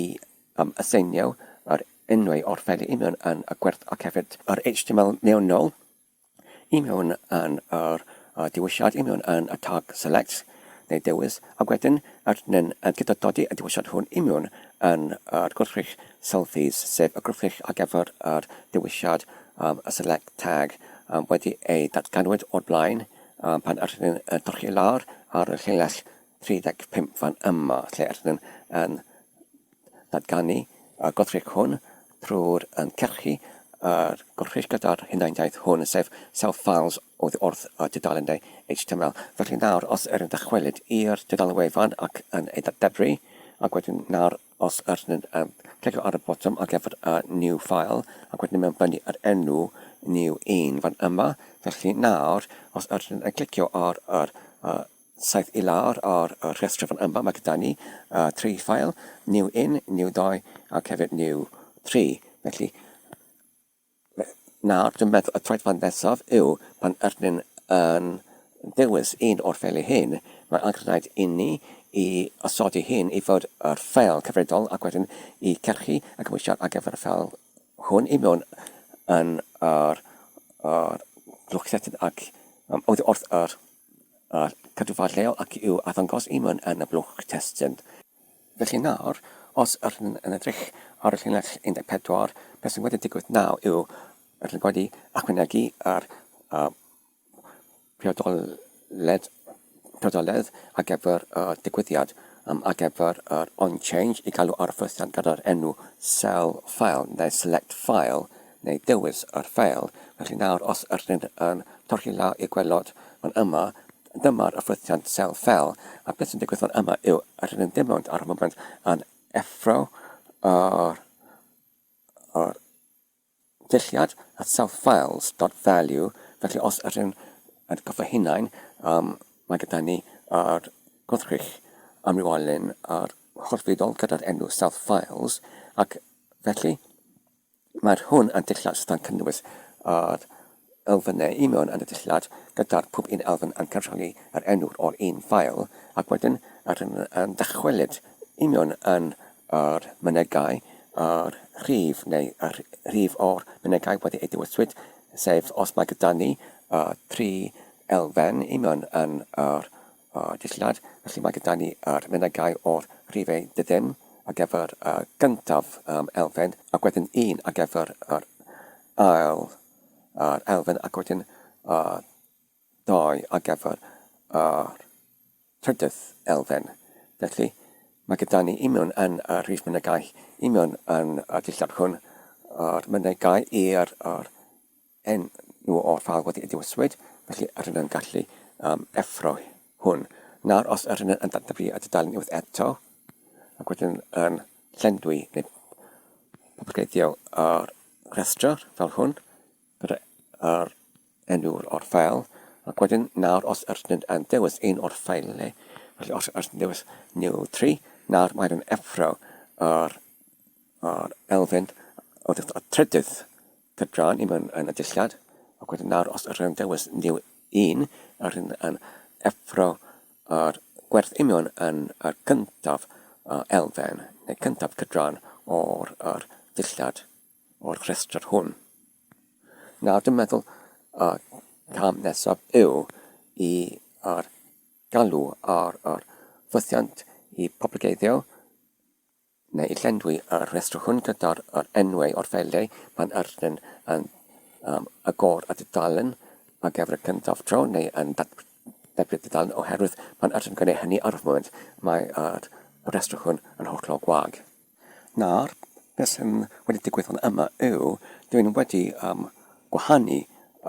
um, aseinio yr enwau o'r ffeiliau union yn y gwerth ac hefyd yr HTML mewnol I mewn yn yr dewisiad, i mewn yn y tag select neu dewis, ac wedyn rydyn yn gyda dodi y dewisiad hwn i mewn yn yr gwrthrych selfies, sef y gwrthrych ar gyfer yr dewisiad um, y select tag um, wedi ei datganwyd o'r blaen um, pan rydyn yn torchi lawr ar y llinell 35 fan yma, lle rydyn yn datganu y gwrthrych hwn trwy'r yn cyrchu yr gwrthrych gyda'r hunaniaeth hwn, sef self files oddi wrth y tudalennau HTML. Felly nawr, os yr yn dychwelyd i'r tudalen wefan ac yn ei ddadebru, ac wedyn nawr os yr yn um, clicio ar y botwm ar gyfer y new file, ac wedyn mewn fyny yr enw new 1 fan yma, felly nawr, os yr yn clicio ar yr uh, Saeth i lawr ar y rhestr fan yma, mae gyda ni uh, tri ffael, new 1, new 2 ac hefyd new 3. Felly, nawr dwi'n meddwl y troedfan nesaf yw pan ydyn yn dewis un o'r ffeiliau hyn, mae angen rhaid i ni i osodi hyn i fod yr ffeil cyfredol ac wedyn i cyrchu y cymhwysiad ar gyfer y ffeil hwn i mewn yn yr, yr blwch ac um, oddi wrth yr A'r cadwfa lleol ac i'w arddangos i mewn yn y blwch testun. Felly nawr, os ydyn yn edrych ar y llinell 14, beth sy'n wedi digwydd nawr yw rydyn wedi ychwanegu yr uh, priodoledd, priodoledd ar gyfer y digwyddiad um, ar gyfer yr onChange i galw ar y ffwythiant gyda'r enw cell file neu select file neu dewis yr ffeil. Felly nawr os ydyn yn torri lawr i'r gwaelod fan yma, dyma'r ffwythiant sel ffeil, a beth sy'n digwydd fan yma yw ydyn yn dim ond ar y moment yn effro yr, yr dulliad at self-files.value, felly os ydyn yn cofio hunain, um, mae gyda ni yr gwrthrych amrywiolyn yr hollfidol gyda'r enw self-files, ac felly Mae'r hwn yn dillad sydd yn cynnwys yr elfennau i mewn yn y dillad, gyda'r pob un elfen yn cynrychioli yr enw o'r un ffael, ac wedyn yr yn, yn dychwelyd i mewn yn yr mynegai yr rhif neu y rhif o'r mynegai wedi ei dewiswyd, sef os mae gyda ni y tri elfen i mewn yn yr dillad, felly mae gyda ni yr mynegai o'r rhifau diddim ar gyfer y gyntaf um, elfen, ac wedyn un ar gyfer yr ail yr elfen, ac wedyn uh, dau ar gyfer yr trydydd elfen. Felly, mae gyda ni union yn y rhif mynegai, union yn y dillad hwn, yr mynegai i'r yr enw o'r ffeil wedi ei dewiswyd, felly rydyn yn gallu um, effro hwn. Nawr, os ydyn yn datblygu y dudalen unwaith eto, ac wedyn yn llenwi neu poblogeiddio yr rhestr fel hwn, gyda yr enw o'r ffeil, ac wedyn nawr os ydyn yn dewis un o'r ffeiliau, felly os ydyn dewis new 3, nawr mae'n effro yr, yr elfen o'r trydydd Cydran i mewn yn y dillad, ac wedyn nawr os ydych yn dewis new un, yr hyn yn effro yr gwerth union yn yr cyntaf elfen, neu cyntaf cydran o'r yr dillad, o'r rhestr hwn. Nawr dwi'n meddwl y cam nesaf yw i yr galw ar yr ffythiant i poblogeiddio neu i llenwi y rhestr hwn gyda'r yr enwau o'r ffeiliau pan ydyn yn um, agor y dudalen ar gyfer y cyntaf tro neu yn datblygu'r dudalen oherwydd pan ydyn yn gwneud hynny ar y foment mae yr rhestr hwn yn hollol gwag. Nawr, beth sy'n wedi digwydd fan yma yw dwi'n wedi um, gwahanu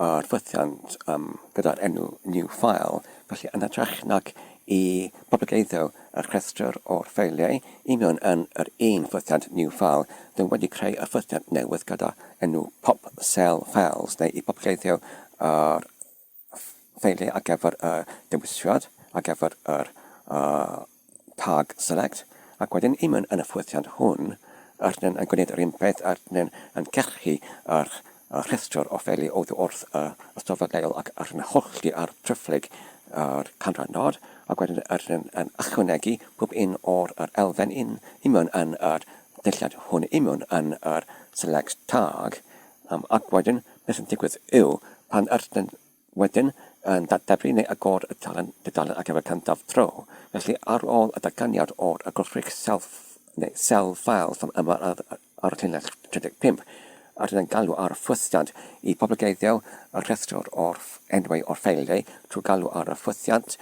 yr ffythiant um, gyda'r enw new file, felly yn hytrach nag i boblogeiddio y rhestr o'r ffeiliau i mewn yn yr un ffythiant new file, dwi wedi creu y ffythiant newydd gyda enw pop cell files neu i boblogeiddio yr ffeiliau ar gyfer y dewisiad, ar gyfer yr uh, tag select, ac wedyn i mewn yn y ffwythiant hwn, rydyn yn gwneud yr un peth, rydyn yn cachu yr rhestr o ffeiliau oddi wrth y ystafell leol ac rydyn yn hollti ar triphlyg yr canrannod, ac wedyn rydyn yn ychwanegu pob un o'r yr elfen un i mewn yn yr dillad hwn i mewn yn yr select tag, um, ac wedyn beth sy'n digwydd yw pan rydyn Wedyn, yn datblygu neu agor y dudalen dudalen ar gyfer cyntaf tro. Felly, ar ôl y datganiad o'r y gwrthrych self neu cell file fan yma ar, ar y llinell 35, rydyn yn galw ar y ffwythiant i boblogeiddio y rhestr o'r enwau o'r ffeiliau trwy galw ar y ffwythiant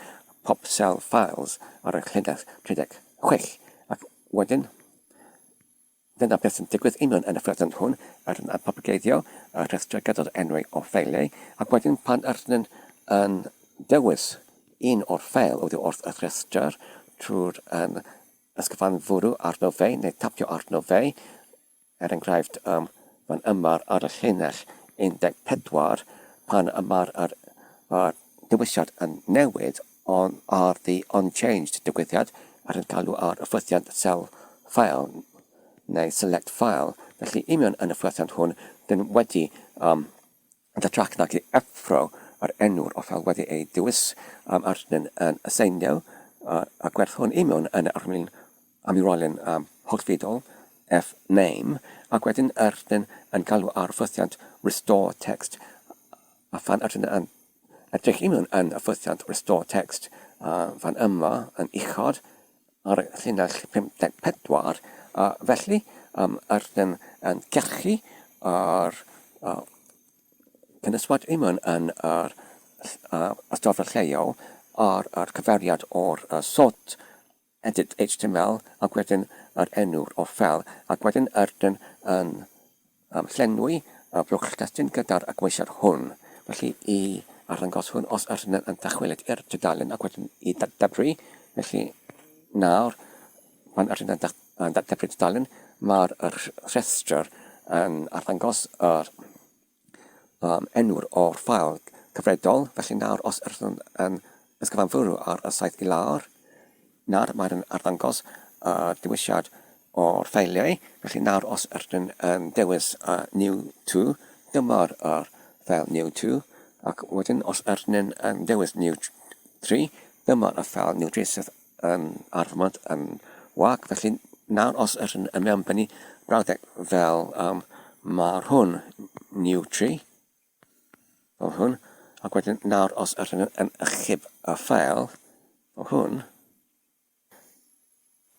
pop cell files ar y llinell 36. Ac wedyn, Dyna beth sy'n digwydd union yn y ffurflen hwn, yr yn poblgeiddio y rhestr gyda'r enwau o ffeiliau, ac wedyn pan yr ydyn yn dewis un o'r ffeil oddi wrth y rhestr trwy'r yn ysgyfanfwrw arno fe neu tapio arno fe, er enghraifft ym fan yma ar y llinell 14, pan y mae'r yr, yr dewisiad yn newid, on ar the onChanged digwyddiad ar yn galw ar y ffwythiant sel file neu select file, felly union yn y ffwythiant hwn dyn wedi um, yn hytrach nag i effro yr enw'r o ffeil wedi ei dewis um, ar dyn yn aseinio y gwerth hwn union yn yr amurolyn um, hollfidol fname ac wedyn yr dyn yn galw ar ffwythiant restore text a phan ydyn yn Edrych i mewn yn y ffwythiant Restore Text fan yma yn uchod ar y llinell 54, a felly um, ydym yn cachu yr uh, cynyswad i mewn yn yr uh, ystafell lleol ar yr cyfeiriad o'r uh, sort edit html ac wedyn yr enw'r o ffel ac wedyn ydyn yn um, llenwi y blwch testun gyda'r agweisiad hwn. Felly i arddangos hwn os ydyn yn dychwelyd i'r tudalen ac wedyn i dadebru, felly nawr pan ydyn yn dadebru tudalen mae'r rhestr yn arddangos yr um, enw'r o'r ffael cyfredol, felly nawr os ydych yn ysgyfanfwrw ar y saeth i lawr, nawr mae'n arddangos y dewisiad o'r ffeiliau, felly nawr os ydych yn dewis uh, new to, dyma'r uh, ffeil new to, ac wedyn os ydych yn dewis new 3, dyma'r ffeil new 3 sydd yn ar fy mod yn wag, felly nawr os ydyn yn mewnbynnu brawddeg fel um, mae'r hwn new tree, fel hwn, ac wedyn nawr os ydyn yn achub y ffeil, fel hwn,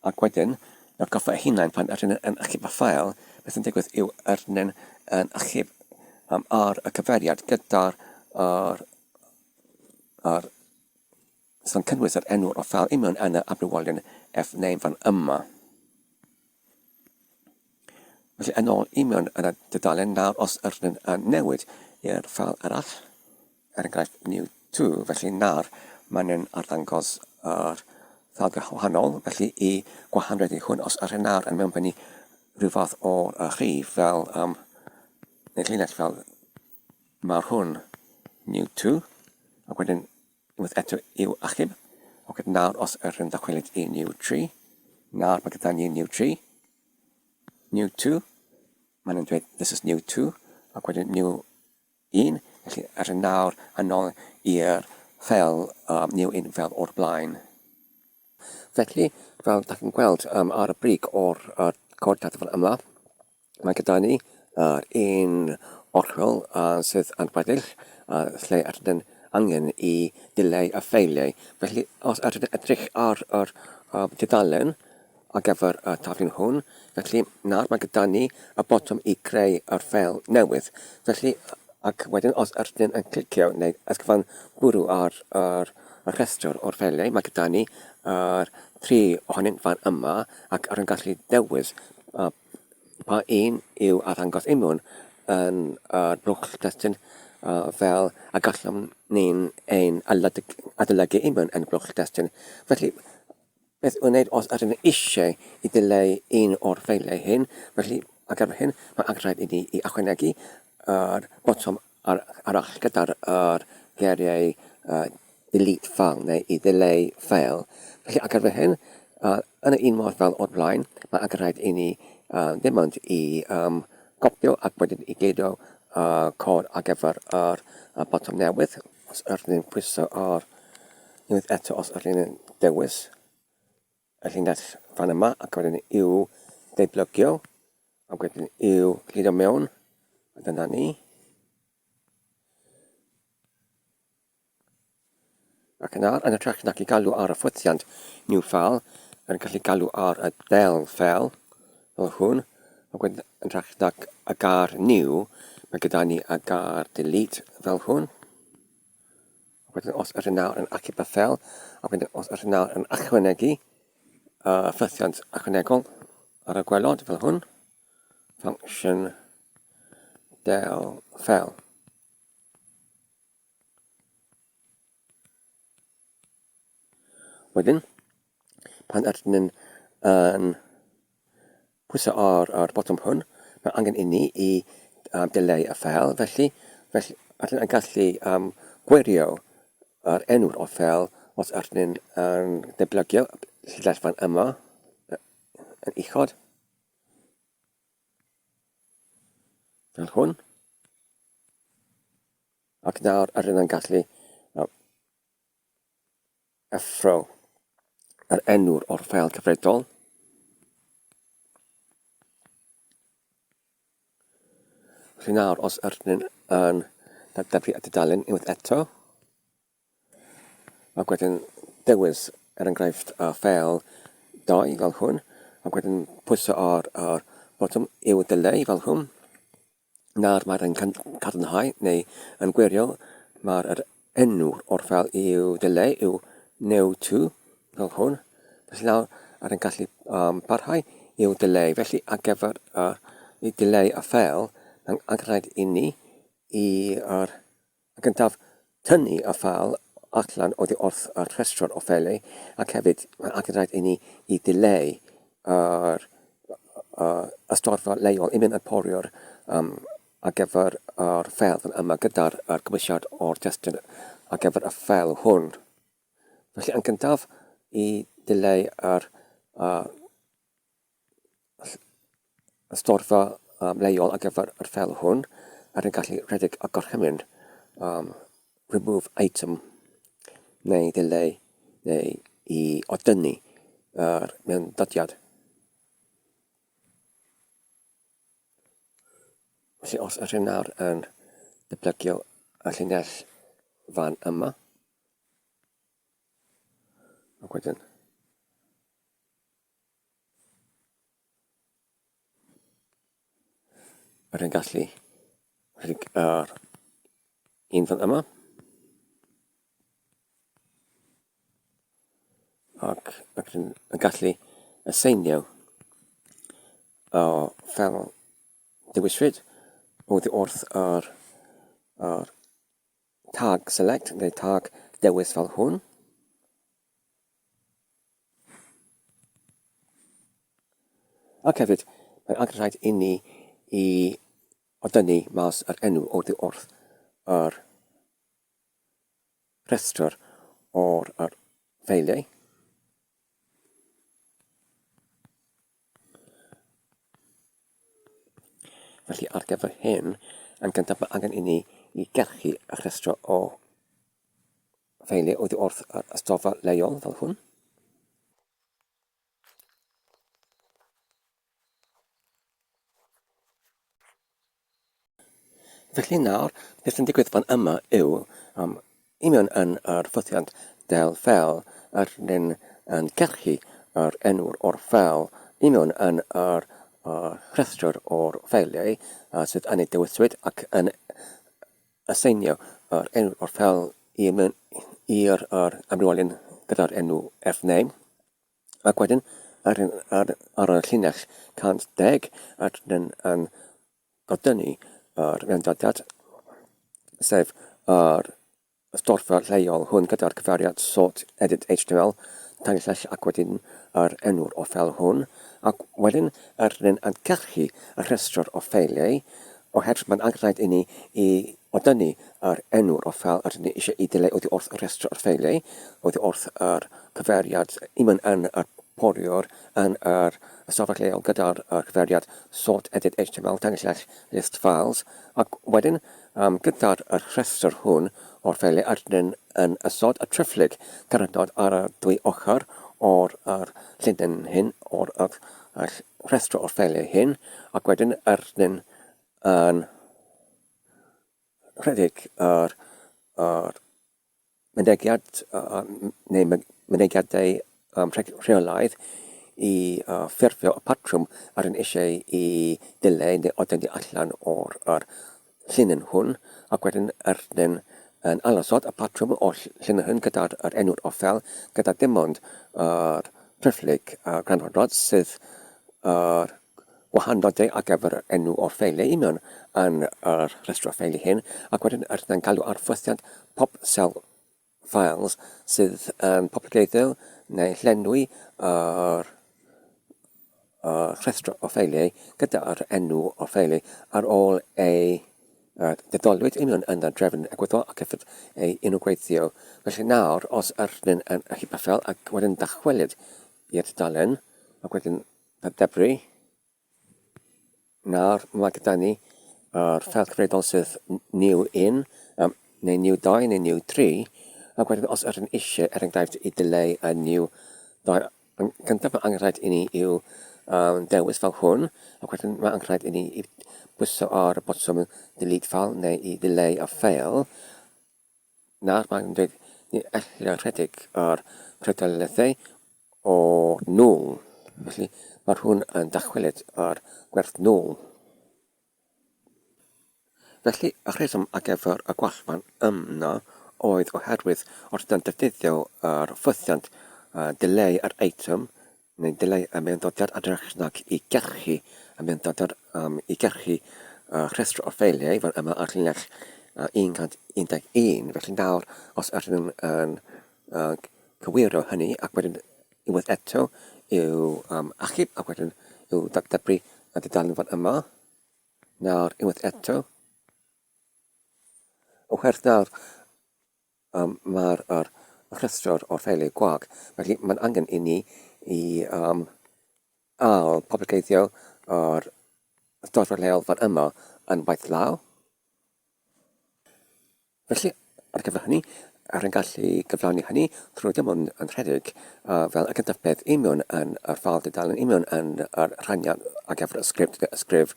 ac wedyn nawr goffa eich hunain pan ydyn yn achub y ffeil, beth sy'n digwydd yw ydyn yn, yn achub um, ar y cyfeiriad gyda'r yr, yr sy'n cynnwys yr enw'r o ffeil union yn y amrywiolyn fname fan yma. Felly yn ôl union yn y dudalen nawr os ydyn yn newid i'r ffeil arall, er enghraifft new 2, felly nawr mae'n yn arddangos yr ffeil gwahanol, felly i gwahanreddu hwn os ydyn nawr yn mewnbynnu rhyw fath o'r rhif fel um, neu llinell fel mae'r hwn new 2, ac wedyn Unwaith eto i'w achub. Ok, nawr os yr yn dychwelyd i new 3, nawr mae gyda ni new 3, new 2, mae'n yn dweud this is new 2, ac wedyn new 1, felly ar y nawr yn ôl i'r ffeil um, new 1 fel o'r blaen. Felly, fel da chi'n gweld um, ar y brig o'r uh, cod data fel yma, mae gyda ni yr un orchwyl uh, sydd yn weddill, uh, lle ydyn angen i dileu y ffeiliau. Felly, os ydyn edrych ar yr uh, tudalen ar gyfer y taflen hwn, felly nawr mae gyda ni y botwm i creu yr ffeil newydd. Felly, ac wedyn os ydyn yn clicio neu ysgrifennu bwrw ar yr y rhestr o'r ffeiliau, mae gyda ni yr tri ohonynt fan yma ac rwy'n gallu dewis uh, pa un yw arddangos union yn yr blwch testun uh, fel a gallwn ni'n ein adolygu union yn y blwch testun. Felly, Beth i'w wneud os ydyn ni eisiau i ddileu un o'r ffeiliau hyn, felly ar gyfer hyn mae angen rhaid i ni i ychwanegu yr botwm arall gyda'r yr geiriau uh, delete file neu i ddileu ffeil. Felly ar gyfer hyn, uh, yn y un modd fel o'r blaen, mae angen rhaid i ni uh, ddim ond i um, gopio ac wedyn i gludo uh, cod ar gyfer yr uh, botwm newydd. Os ydyn ni'n pwyso ar Unwaith eto os ydyn ni'n dewis y llinell fan yma ac wedyn i'w deiblygio ac wedyn i'w gludo mewn a dyna ni. Ac yna, yn hytrach nag i galw ar y ffwythiant new file, yn gallu galw ar y del fel, fel hwn, ac wedyn yn hytrach nag y gair new, mae gyda ni y gair delete fel hwn. Ac wedyn os ydyn nawr yn achub y ffel, ac wedyn os ydyn nawr yn ychwanegu y ffythiant ychwanegol ar y gwelod fel hwn. function del fel. Wedyn, pan ydyn ni'n yn pwyso ar yr botwm hwn, mae angen i ni i um, dileu y ffeil, felly, felly ydyn yn gallu um, gwirio yr enw'r o'r ffeil os ydyn ni'n yn deblygio llinell fan yma yn uchod. Fel hwn. Ac nawr ydyn yn gallu Effro, yr enw'r o'r ffeil cyfredol. Felly nawr, os ydyn yn dadlefru y dudalen unwaith eto, ac wedyn dewis, er enghraifft, y ffeil 2 fel hwn, ac wedyn pwyso ar yr botwm i'w dileu fel hwn, Nawr mae'r yn cadarnhau neu yn gwirio mae'r yr enw o'r ffeil i'w ddileu yw new2 fel hwn. Felly nawr ar yn gallu um, parhau i'w dileu. Felly ar gyfer uh, i dileu y ffeil, mae'n angenrhaid i ni i yr Yn gyntaf, tynnu y ffeil allan oddi wrth y rhestr o ffeiliau ac hefyd mae angen rhaid i ni i ddileu yr ystorfa leol i mynd y poriwr um, ar gyfer yr ffeil fan yma gyda'r yr gymwysiad o'r testun ar gyfer y ffeil hwn. Felly yn gyntaf i ddileu yr uh, y storfa um, leol ar gyfer yr ffeil hwn, er yn gallu rhedeg y gorchymyn um, remove item neu ddileu neu i odynnu yr mewnddodiad. Felly os ydych nawr yn deblygio y llinell fan yma, ac wedyn Rwy'n gallu rhedeg yr un fan yma. Ac ac yn gallu aseinio o fel dewiswyd oddi wrth yr, yr tag select neu tag dewis fel hwn. Ac hefyd, mae'n angenrhaid inni i odynnu mas yr enw oddi wrth yr rhestr o'r yr ffeiliau. Felly ar gyfer hyn, yn gyntaf mae angen inni i gerchu y rhestr o Feili oddi wrth yr ystofell leol fel hwn. Felly nawr, beth sy'n digwydd fan yma yw, um, i mewn yn yr ffythiant del fel, yr ni'n yn cyrchu yr enw'r o'r fel i mewn yn yr uh, rhestr o'r ffeiliau uh, sydd yn ei dewiswyd ac yn Aseinio yr enw o'r ffeil i mewn i'r yr amrywiolyn gyda'r enw fname, ac wedyn ar, ar, ar y llinell 110 ar yn, yn godynnu yr mewnddodiad, sef yr ystorfa lleol hwn gyda'r cyfeiriad sort edit html tanllell ac wedyn yr enw'r o ffeil hwn, ac wedyn yr yn cyrchu y rhestr o ffeiliau Oherwydd mae'n angenrhaid inni i odynnu yr enw'r o ffeil rydyn ni eisiau ei dileu oddi wrth y rhestr o'r ffeiliau, oddi wrth yr cyfeiriad union yn yr poriwr yn yr ystafell leol gyda'r cyfeiriad sort edit html tanlinell list files, ac wedyn um, gyda'r yr rhestr hwn o'r ffeiliau rydyn yn ysod y triphlyg cyrhaeddiad ar y ddwy ochr o'r yr llinyn hyn o'r yr, yr rhestr o'r ffeiliau hyn, ac wedyn rydyn yn rhedeg yr, yr mynegiad neu mynegiadau um, rheolaidd i uh, ffurfio y patrwm ar yn eisiau i ddileu neu odynnu allan o'r yr llinyn hwn, ac wedyn rydyn yn ailosod y patrwm o'r llinyn hwn gyda'r yr enw'r offer, gyda dim ond yr prifflig uh, granhodrod sydd yr gwahanol ar gyfer yr enw o'r ffeiliau union yn yr rhestr o ffeiliau hyn, ac wedyn rydyn ni'n galw ar ffwythiant pop cell files sydd yn poblogeiddio neu llenwi yr rhestr o ffeiliau gyda'r enw o'r ffeiliau ar ôl ei detholiad union yn y drefn egwyddor ac hefyd ei inwgreiddio. Felly nawr, os ydyn yn achub y ffeil ac wedyn dychwelyd i'r tudalen ac wedyn debru, Nawr mae gyda ni yr ffeil cyfredol sydd new 1, neu new 2 neu new 3, ac wedyn os ydyn eisiau, er enghraifft, i dileu y new 2 yn gyntaf, mae angen rhaid i ni i'w dewis fel hwn, ac wedyn mae angen rhaid i ni i bwyso ar y botwm delete file neu i ddileu y ffeil. Nawr mae'n dweud ni ellir rhedeg yr priodweddau o nôl, felly mae hwn yn dychwelyd yr gwerth nôl. Felly, y rheswm ar gyfer y gwallfan yma oedd oherwydd os ydynt yn defnyddio yr ffwythiant dileu yr eitem Neu dylai y mewnddodiad edrych nag i gyrchu y mewnddodiad i gyrchu y rhestr o ffeiliau fel yma ar llinell 111. Felly nawr, os ydyn nhw'n yn cywiro hynny ac wedyn unwaith eto i'w achub ac wedyn i'w dadebru y dudalen fan yma, nawr unwaith eto, oherwydd nawr Mae'r yr rhestr o'r ffeiliau gwag, felly mae'n angen i ni i um, ail poblogeiddio yr storfa leol fan yma yn waith law. Felly, ar gyfer hynny, ar yn gallu gyflawni hynny trwy dim ond yn rhedeg fel y gyntaf peth union yn yr ffal dudalen union yn yr rhaniad ar gyfer y sgript neu ysgrif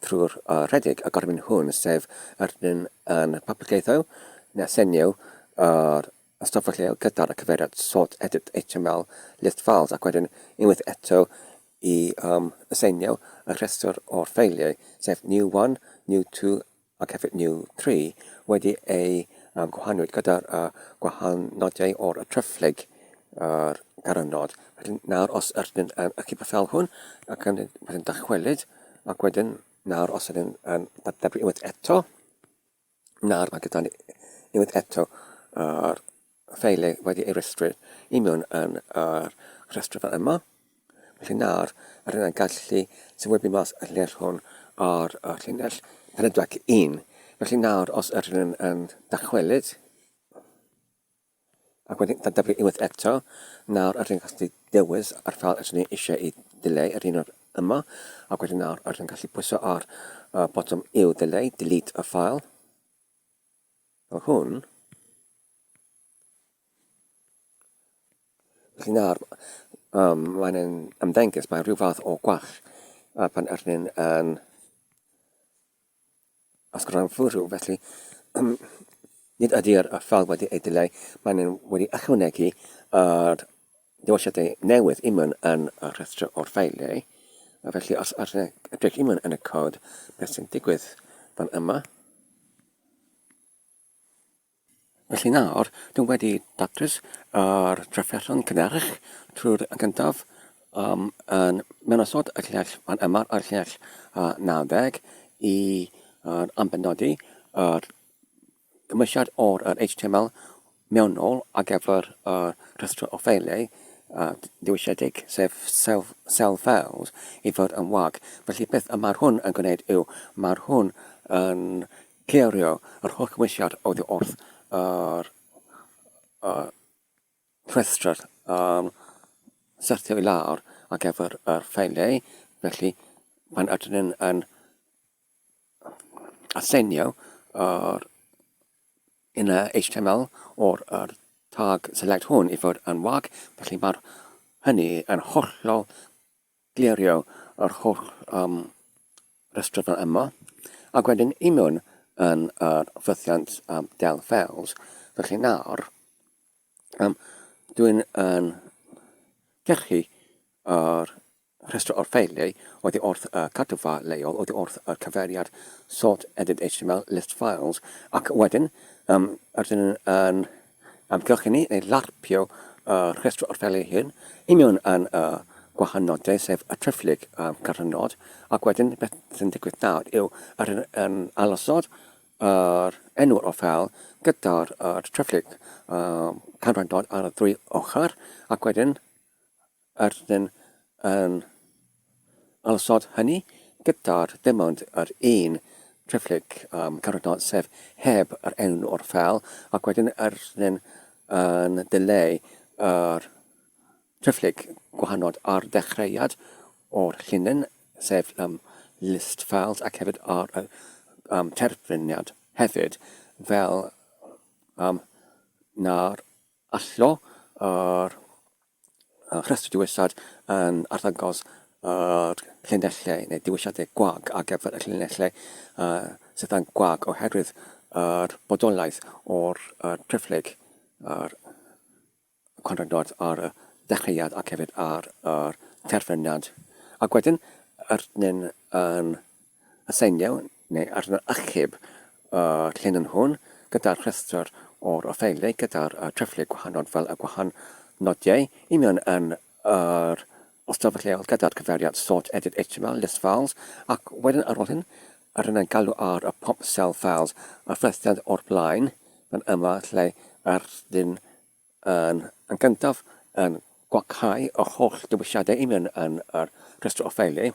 trwy'r rhedeg y gormyn hwn, sef yr yn yn poblogeiddio neu asenio yr ystafell lleol gyda'r cyfeiriad sort edit html list files ac wedyn unwaith eto i um, aseinio y rhestr o'r ffeiliau, sef new 1, new 2 ac hefyd new 3 wedi ei um, gwahanwyd gyda'r uh, gwahanodiau o'r tryfflig yr garynod. Felly nawr os ydyn yn achub y ffeil hwn ac yn wedyn dychwelyd ac wedyn nawr os ydyn yn datblygu unwaith eto Nawr mae gyda ni unwaith eto yr ffeiliau wedi eu rhestru i mewn yn yr rhestr fel yma. Felly nawr, rydyn ni'n gallu sylwebu mas y llinell hwn ar y llinell 41. Felly nawr, os ydyn ni'n yn dychwelyd Ac wedyn dadebru unwaith eto, nawr rydyn ni'n gallu dewis yr ffeil ydyn ni eisiau ei dileu, yr un o'r yma, ac wedyn nawr rydyn ni'n gallu pwyso ar y botwm i'w ddileu, delete y ffael, fel hwn. Felly nawr, um, mae'n ymddengys, mae rhyw fath o gwall pan ydyn ni'n yn Ysgrifennu, felly nid ydy'r ffeil wedi ei dileu, maen nhw wedi ychwanegu yr dewisiadau newydd i mewn yn y rhestr o'r ffeiliau. Felly os ydych chi'n edrych i mewn yn y cod, beth sy'n digwydd fan yma? Felly nawr, dwi wedi datrys yr drafferthion cynharach trwy'r gyntaf um, yn mewnosod y llinell fan yma a'r llinell 90 i ambenodi yr gymwysiad o'r yr HTML mewnol ar gyfer y rhestr o ffeiliau dewisiedig, sef self, cell files, i fod yn wag. Felly beth y mae'r hwn yn gwneud yw, mae'r hwn yn Clirio yr holl gymwysiad oddi wrth yr rhestr syrthio i lawr ar gyfer yr ffeiliau, felly pan ydyn nhw'n yn aseinio yr inner HTML o'r yr tag select hwn i fod yn wag, felly mae'r hynny yn hollol glirio yr holl um, rhestr fel yma, ac wedyn i mewn yn yr ffythiant um, del files. Felly nawr, um, dwi'n yn gyrchu yr rhestr o'r ffeiliau oddi wrth y cadwfa leol, oddi wrth y cyfeiriad sort edit html list files, ac wedyn um, rydyn yn amgylchynu neu larpio y rhestr o'r ffeiliau hyn i mewn yn y gwahanodau, sef y triphlyg cyfrannod, ac wedyn beth sy'n digwydd nawr yw yr yn ailosod yr enw o'r ffeil gyda'r yr triphlyg cyfrannod ar y ddwy ochr, ac wedyn yr yn yn ailosod hynny gyda'r dim ond yr un triphlyg cyfrannod, sef heb yr enw o'r ffeil, ac wedyn yr yn yn dileu yr Triphlyg gwahanol ar ddechreuad o'r llinyn, sef um, list files ac hefyd ar y um, terfyniad hefyd, fel um, na'r allo yr uh, rhestr diwysad yn arddangos yr llinellau neu diwysiadau gwag ar gyfer y llinellau uh, sydd yn gwag oherwydd yr bodolaeth o'r uh, triphlyg yr Cwrdd ar y dechreuad ac hefyd ar yr terfyniad. Ac wedyn, yr nyn yn aseinio neu ar yn achub y llinyn hwn gyda'r rhestr o'r offeiliau gyda'r triphlyg gwahanol fel y gwahanodiau i mewn yn yr ystafell leol gyda'r cyfeiriad sort edit html list files ac wedyn ar ôl hyn yr yna'n galw ar y pop cell files a fflethiad o'r blaen fan yma lle yr dyn yn yn gyntaf yn gwacau y holl dewisiadau i mewn yn yr rhestr o ffeiliau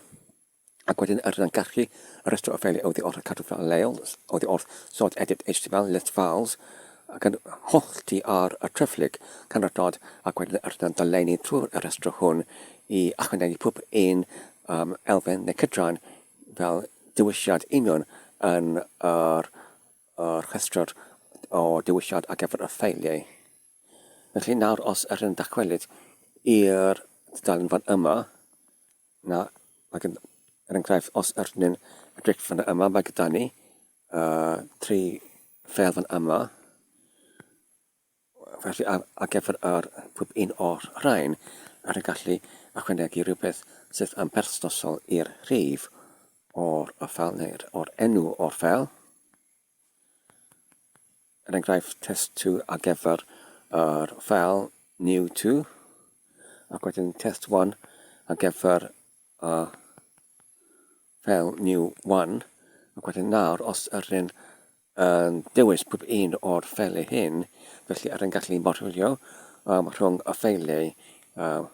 ac wedyn yr yna'n gallu y rhestr o ffeiliau oddi wrth y cadw ffeil leol oddi wrth sort edit html list files ac yn hollti ar y triphlyg canrannod ac wedyn yr yna'n dolenni trwy'r rhestr hwn i ychwanegu pob un um, elfen neu cydran fel dewisiad union yn yr, yr rhestr o dewisiad ar gyfer y ffeiliau. Felly nawr os yr yn dychwelyd i'r tudalen fan yma, na, mae gen, er enghraifft, os yr ni'n edrych fan yma, mae gyda ni tri ffeil fan yma. Felly ar, ar gyfer yr pob un o'r rhain, ar y gallu ychwanegu rhywbeth sydd yn perthnasol i'r rhif o'r y ffeil neu'r o'r enw o'r ffeil. Er enghraifft, test 2 ar gyfer yr ffeil new 2, ac wedyn test 1 ar gyfer y ffeil new 1, ac wedyn nawr os yr un yn dewis pob un o'r ffeiliau hyn, felly yr yn gallu morwylio um, rhwng y ffeiliau uh,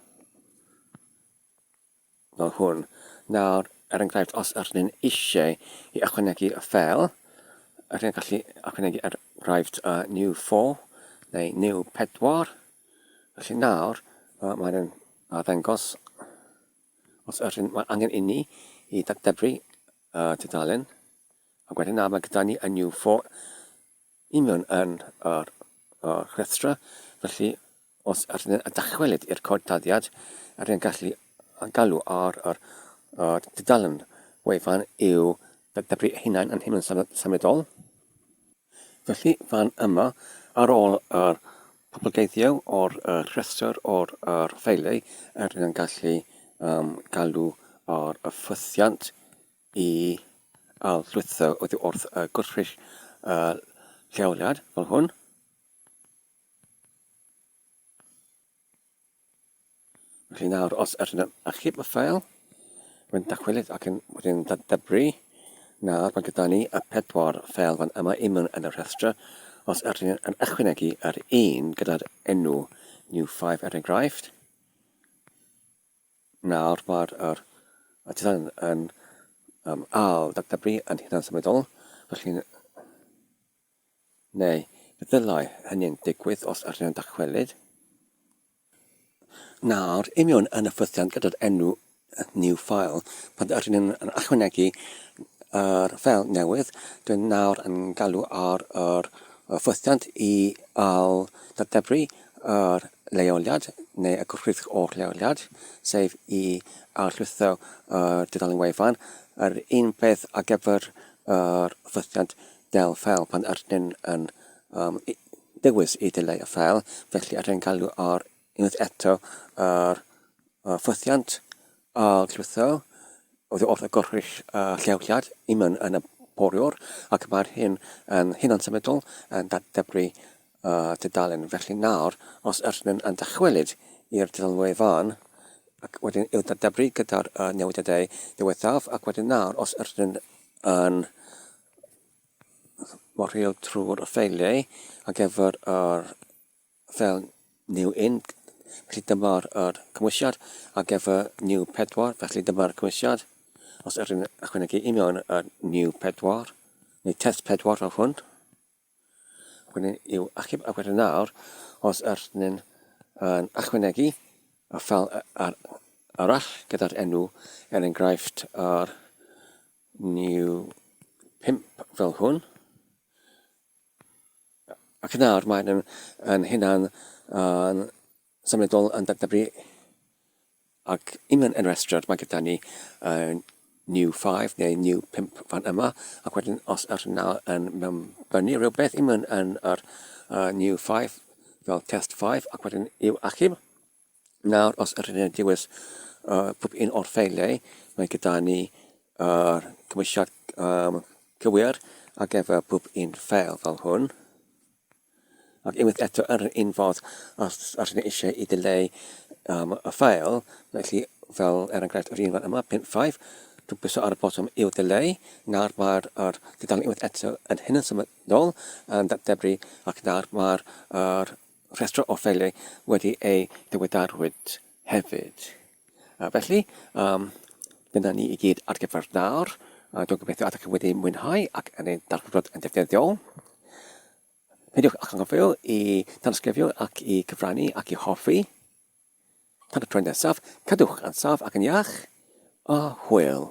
fel hwn. Nawr, er enghraifft, os ydyn ni'n eisiau i ychwanegu y ffeil, ydyn ni'n gallu ychwanegu er enghraifft uh, new 4 neu new 4. Felly nawr, uh, mae'n arddangos os ydyn, mae angen inni i ddatblygu uh, tudalen. Ac wedyn nawr mae gyda ni y new 4 union yn yr, yr rhestra, felly os ydyn ni'n dychwelyd i'r cod dyddiad, ydyn ni'n gallu galw ar yr, yr dudalen wefan i'w ddadebru hunain yn hunan symudol. Felly, fan yma, ar ôl yr poblogeiddio o'r rhestr o'r yr ffeiliau, ydyn ni'n gallu um, galw ar y ffwythiant i ail-lwytho oddi wrth y gwrthrych y lleoliad fel hwn. Felly nawr, os ydyn yn achub y ffeil, mae'n dychwelyd ac yn wedyn dadebru. Nawr mae gyda ni y pedwar ffeil fan yma i mewn yn y rhestr. Os ydyn yn ychwanegu yr un gyda'r enw new 5 er enghraifft, Nawr mae'r yr y tudalen yn um, ail ddatblygu yn hunan-symudol, felly neu fe ddylai hynny'n digwydd os ydyn nhw'n dychwelyd. Nawr, i mewn yn y ffwythiant gyda'r enw new file, pan ydyn nhw'n ychwanegu yr ffeil newydd, dwi'n nawr yn galw ar yr ffwythiant i ail ddatblygu yr leoliad neu y gwrthrych o'r leoliad, sef i arllwytho yr dudalen wefan. Yr un peth ar gyfer yr ffythiant del ffeil pan ydyn yn um, dewis i dileu y ffeil, felly ydyn yn galw ar unwaith eto yr ffythiant arllwytho oddi wrth y gwrthrych lleoliad i mewn yn y poriwr ac mae'r hyn yn hunan-symudol yn datblygu y tudalen. Felly nawr, os ydyn yn dychwelyd i'r dudalen wefan, Ac wedyn i'w dadebru gyda'r newidiadau diwethaf, ac wedyn nawr os ydyn yn morio trwy'r ffeiliau ar gyfer yr ffeil new 1, felly dyma'r yr cymwysiad, ar gyfer new 4, felly dyma'r cymwysiad. Os ydyn yn ychwanegu i mewn y new 4, neu test 4 fel hwn, Wedyn i'w achub ac wedyn nawr, os ydyn ni'n yn ychwanegu y ffeil arall gyda'r enw, er enghraifft, yr new 5 fel hwn, ac nawr mae'n yn, yn hynna'n yn symudol yn datblygu Ac unwaith yn rhestr mae gyda ni new 5 neu new 5 fan yma, ac wedyn os ydyn nawr yn mewnbynnu rhywbeth i mewn yn yr new 5 fel test 5 ac wedyn i'w achub. Nawr os ydyn ni'n dewis pob un o'r ffeiliau, mae gyda ni yr cymwysiad cywir ar gyfer pob un ffeil fel hwn. Ac unwaith eto, yr un ffordd, os ydyn ni eisiau i ddileu um, y ffael, felly fel er enghraifft yr un fan yma, 55, dwi'n pwyso ar y botwm i'w ddileu, nawr mae'r er dudalen unwaith eto yn hyn yn symudol yn datdebru ac nawr mae'r er rhestr o ffeiliau wedi ei ddiweddarwyd hefyd. A felly, um, dyna ni i gyd ar gyfer nawr. A dwi'n gobeithio ydych chi wedi mwynhau ac yn ei darganfod yn defnyddiol. Peidiwch â anghofio i danysgrifio ac i cyfrannu ac i hoffi. Tan y tro nesaf, cadwch yn saff ac yn iach, a hwyl!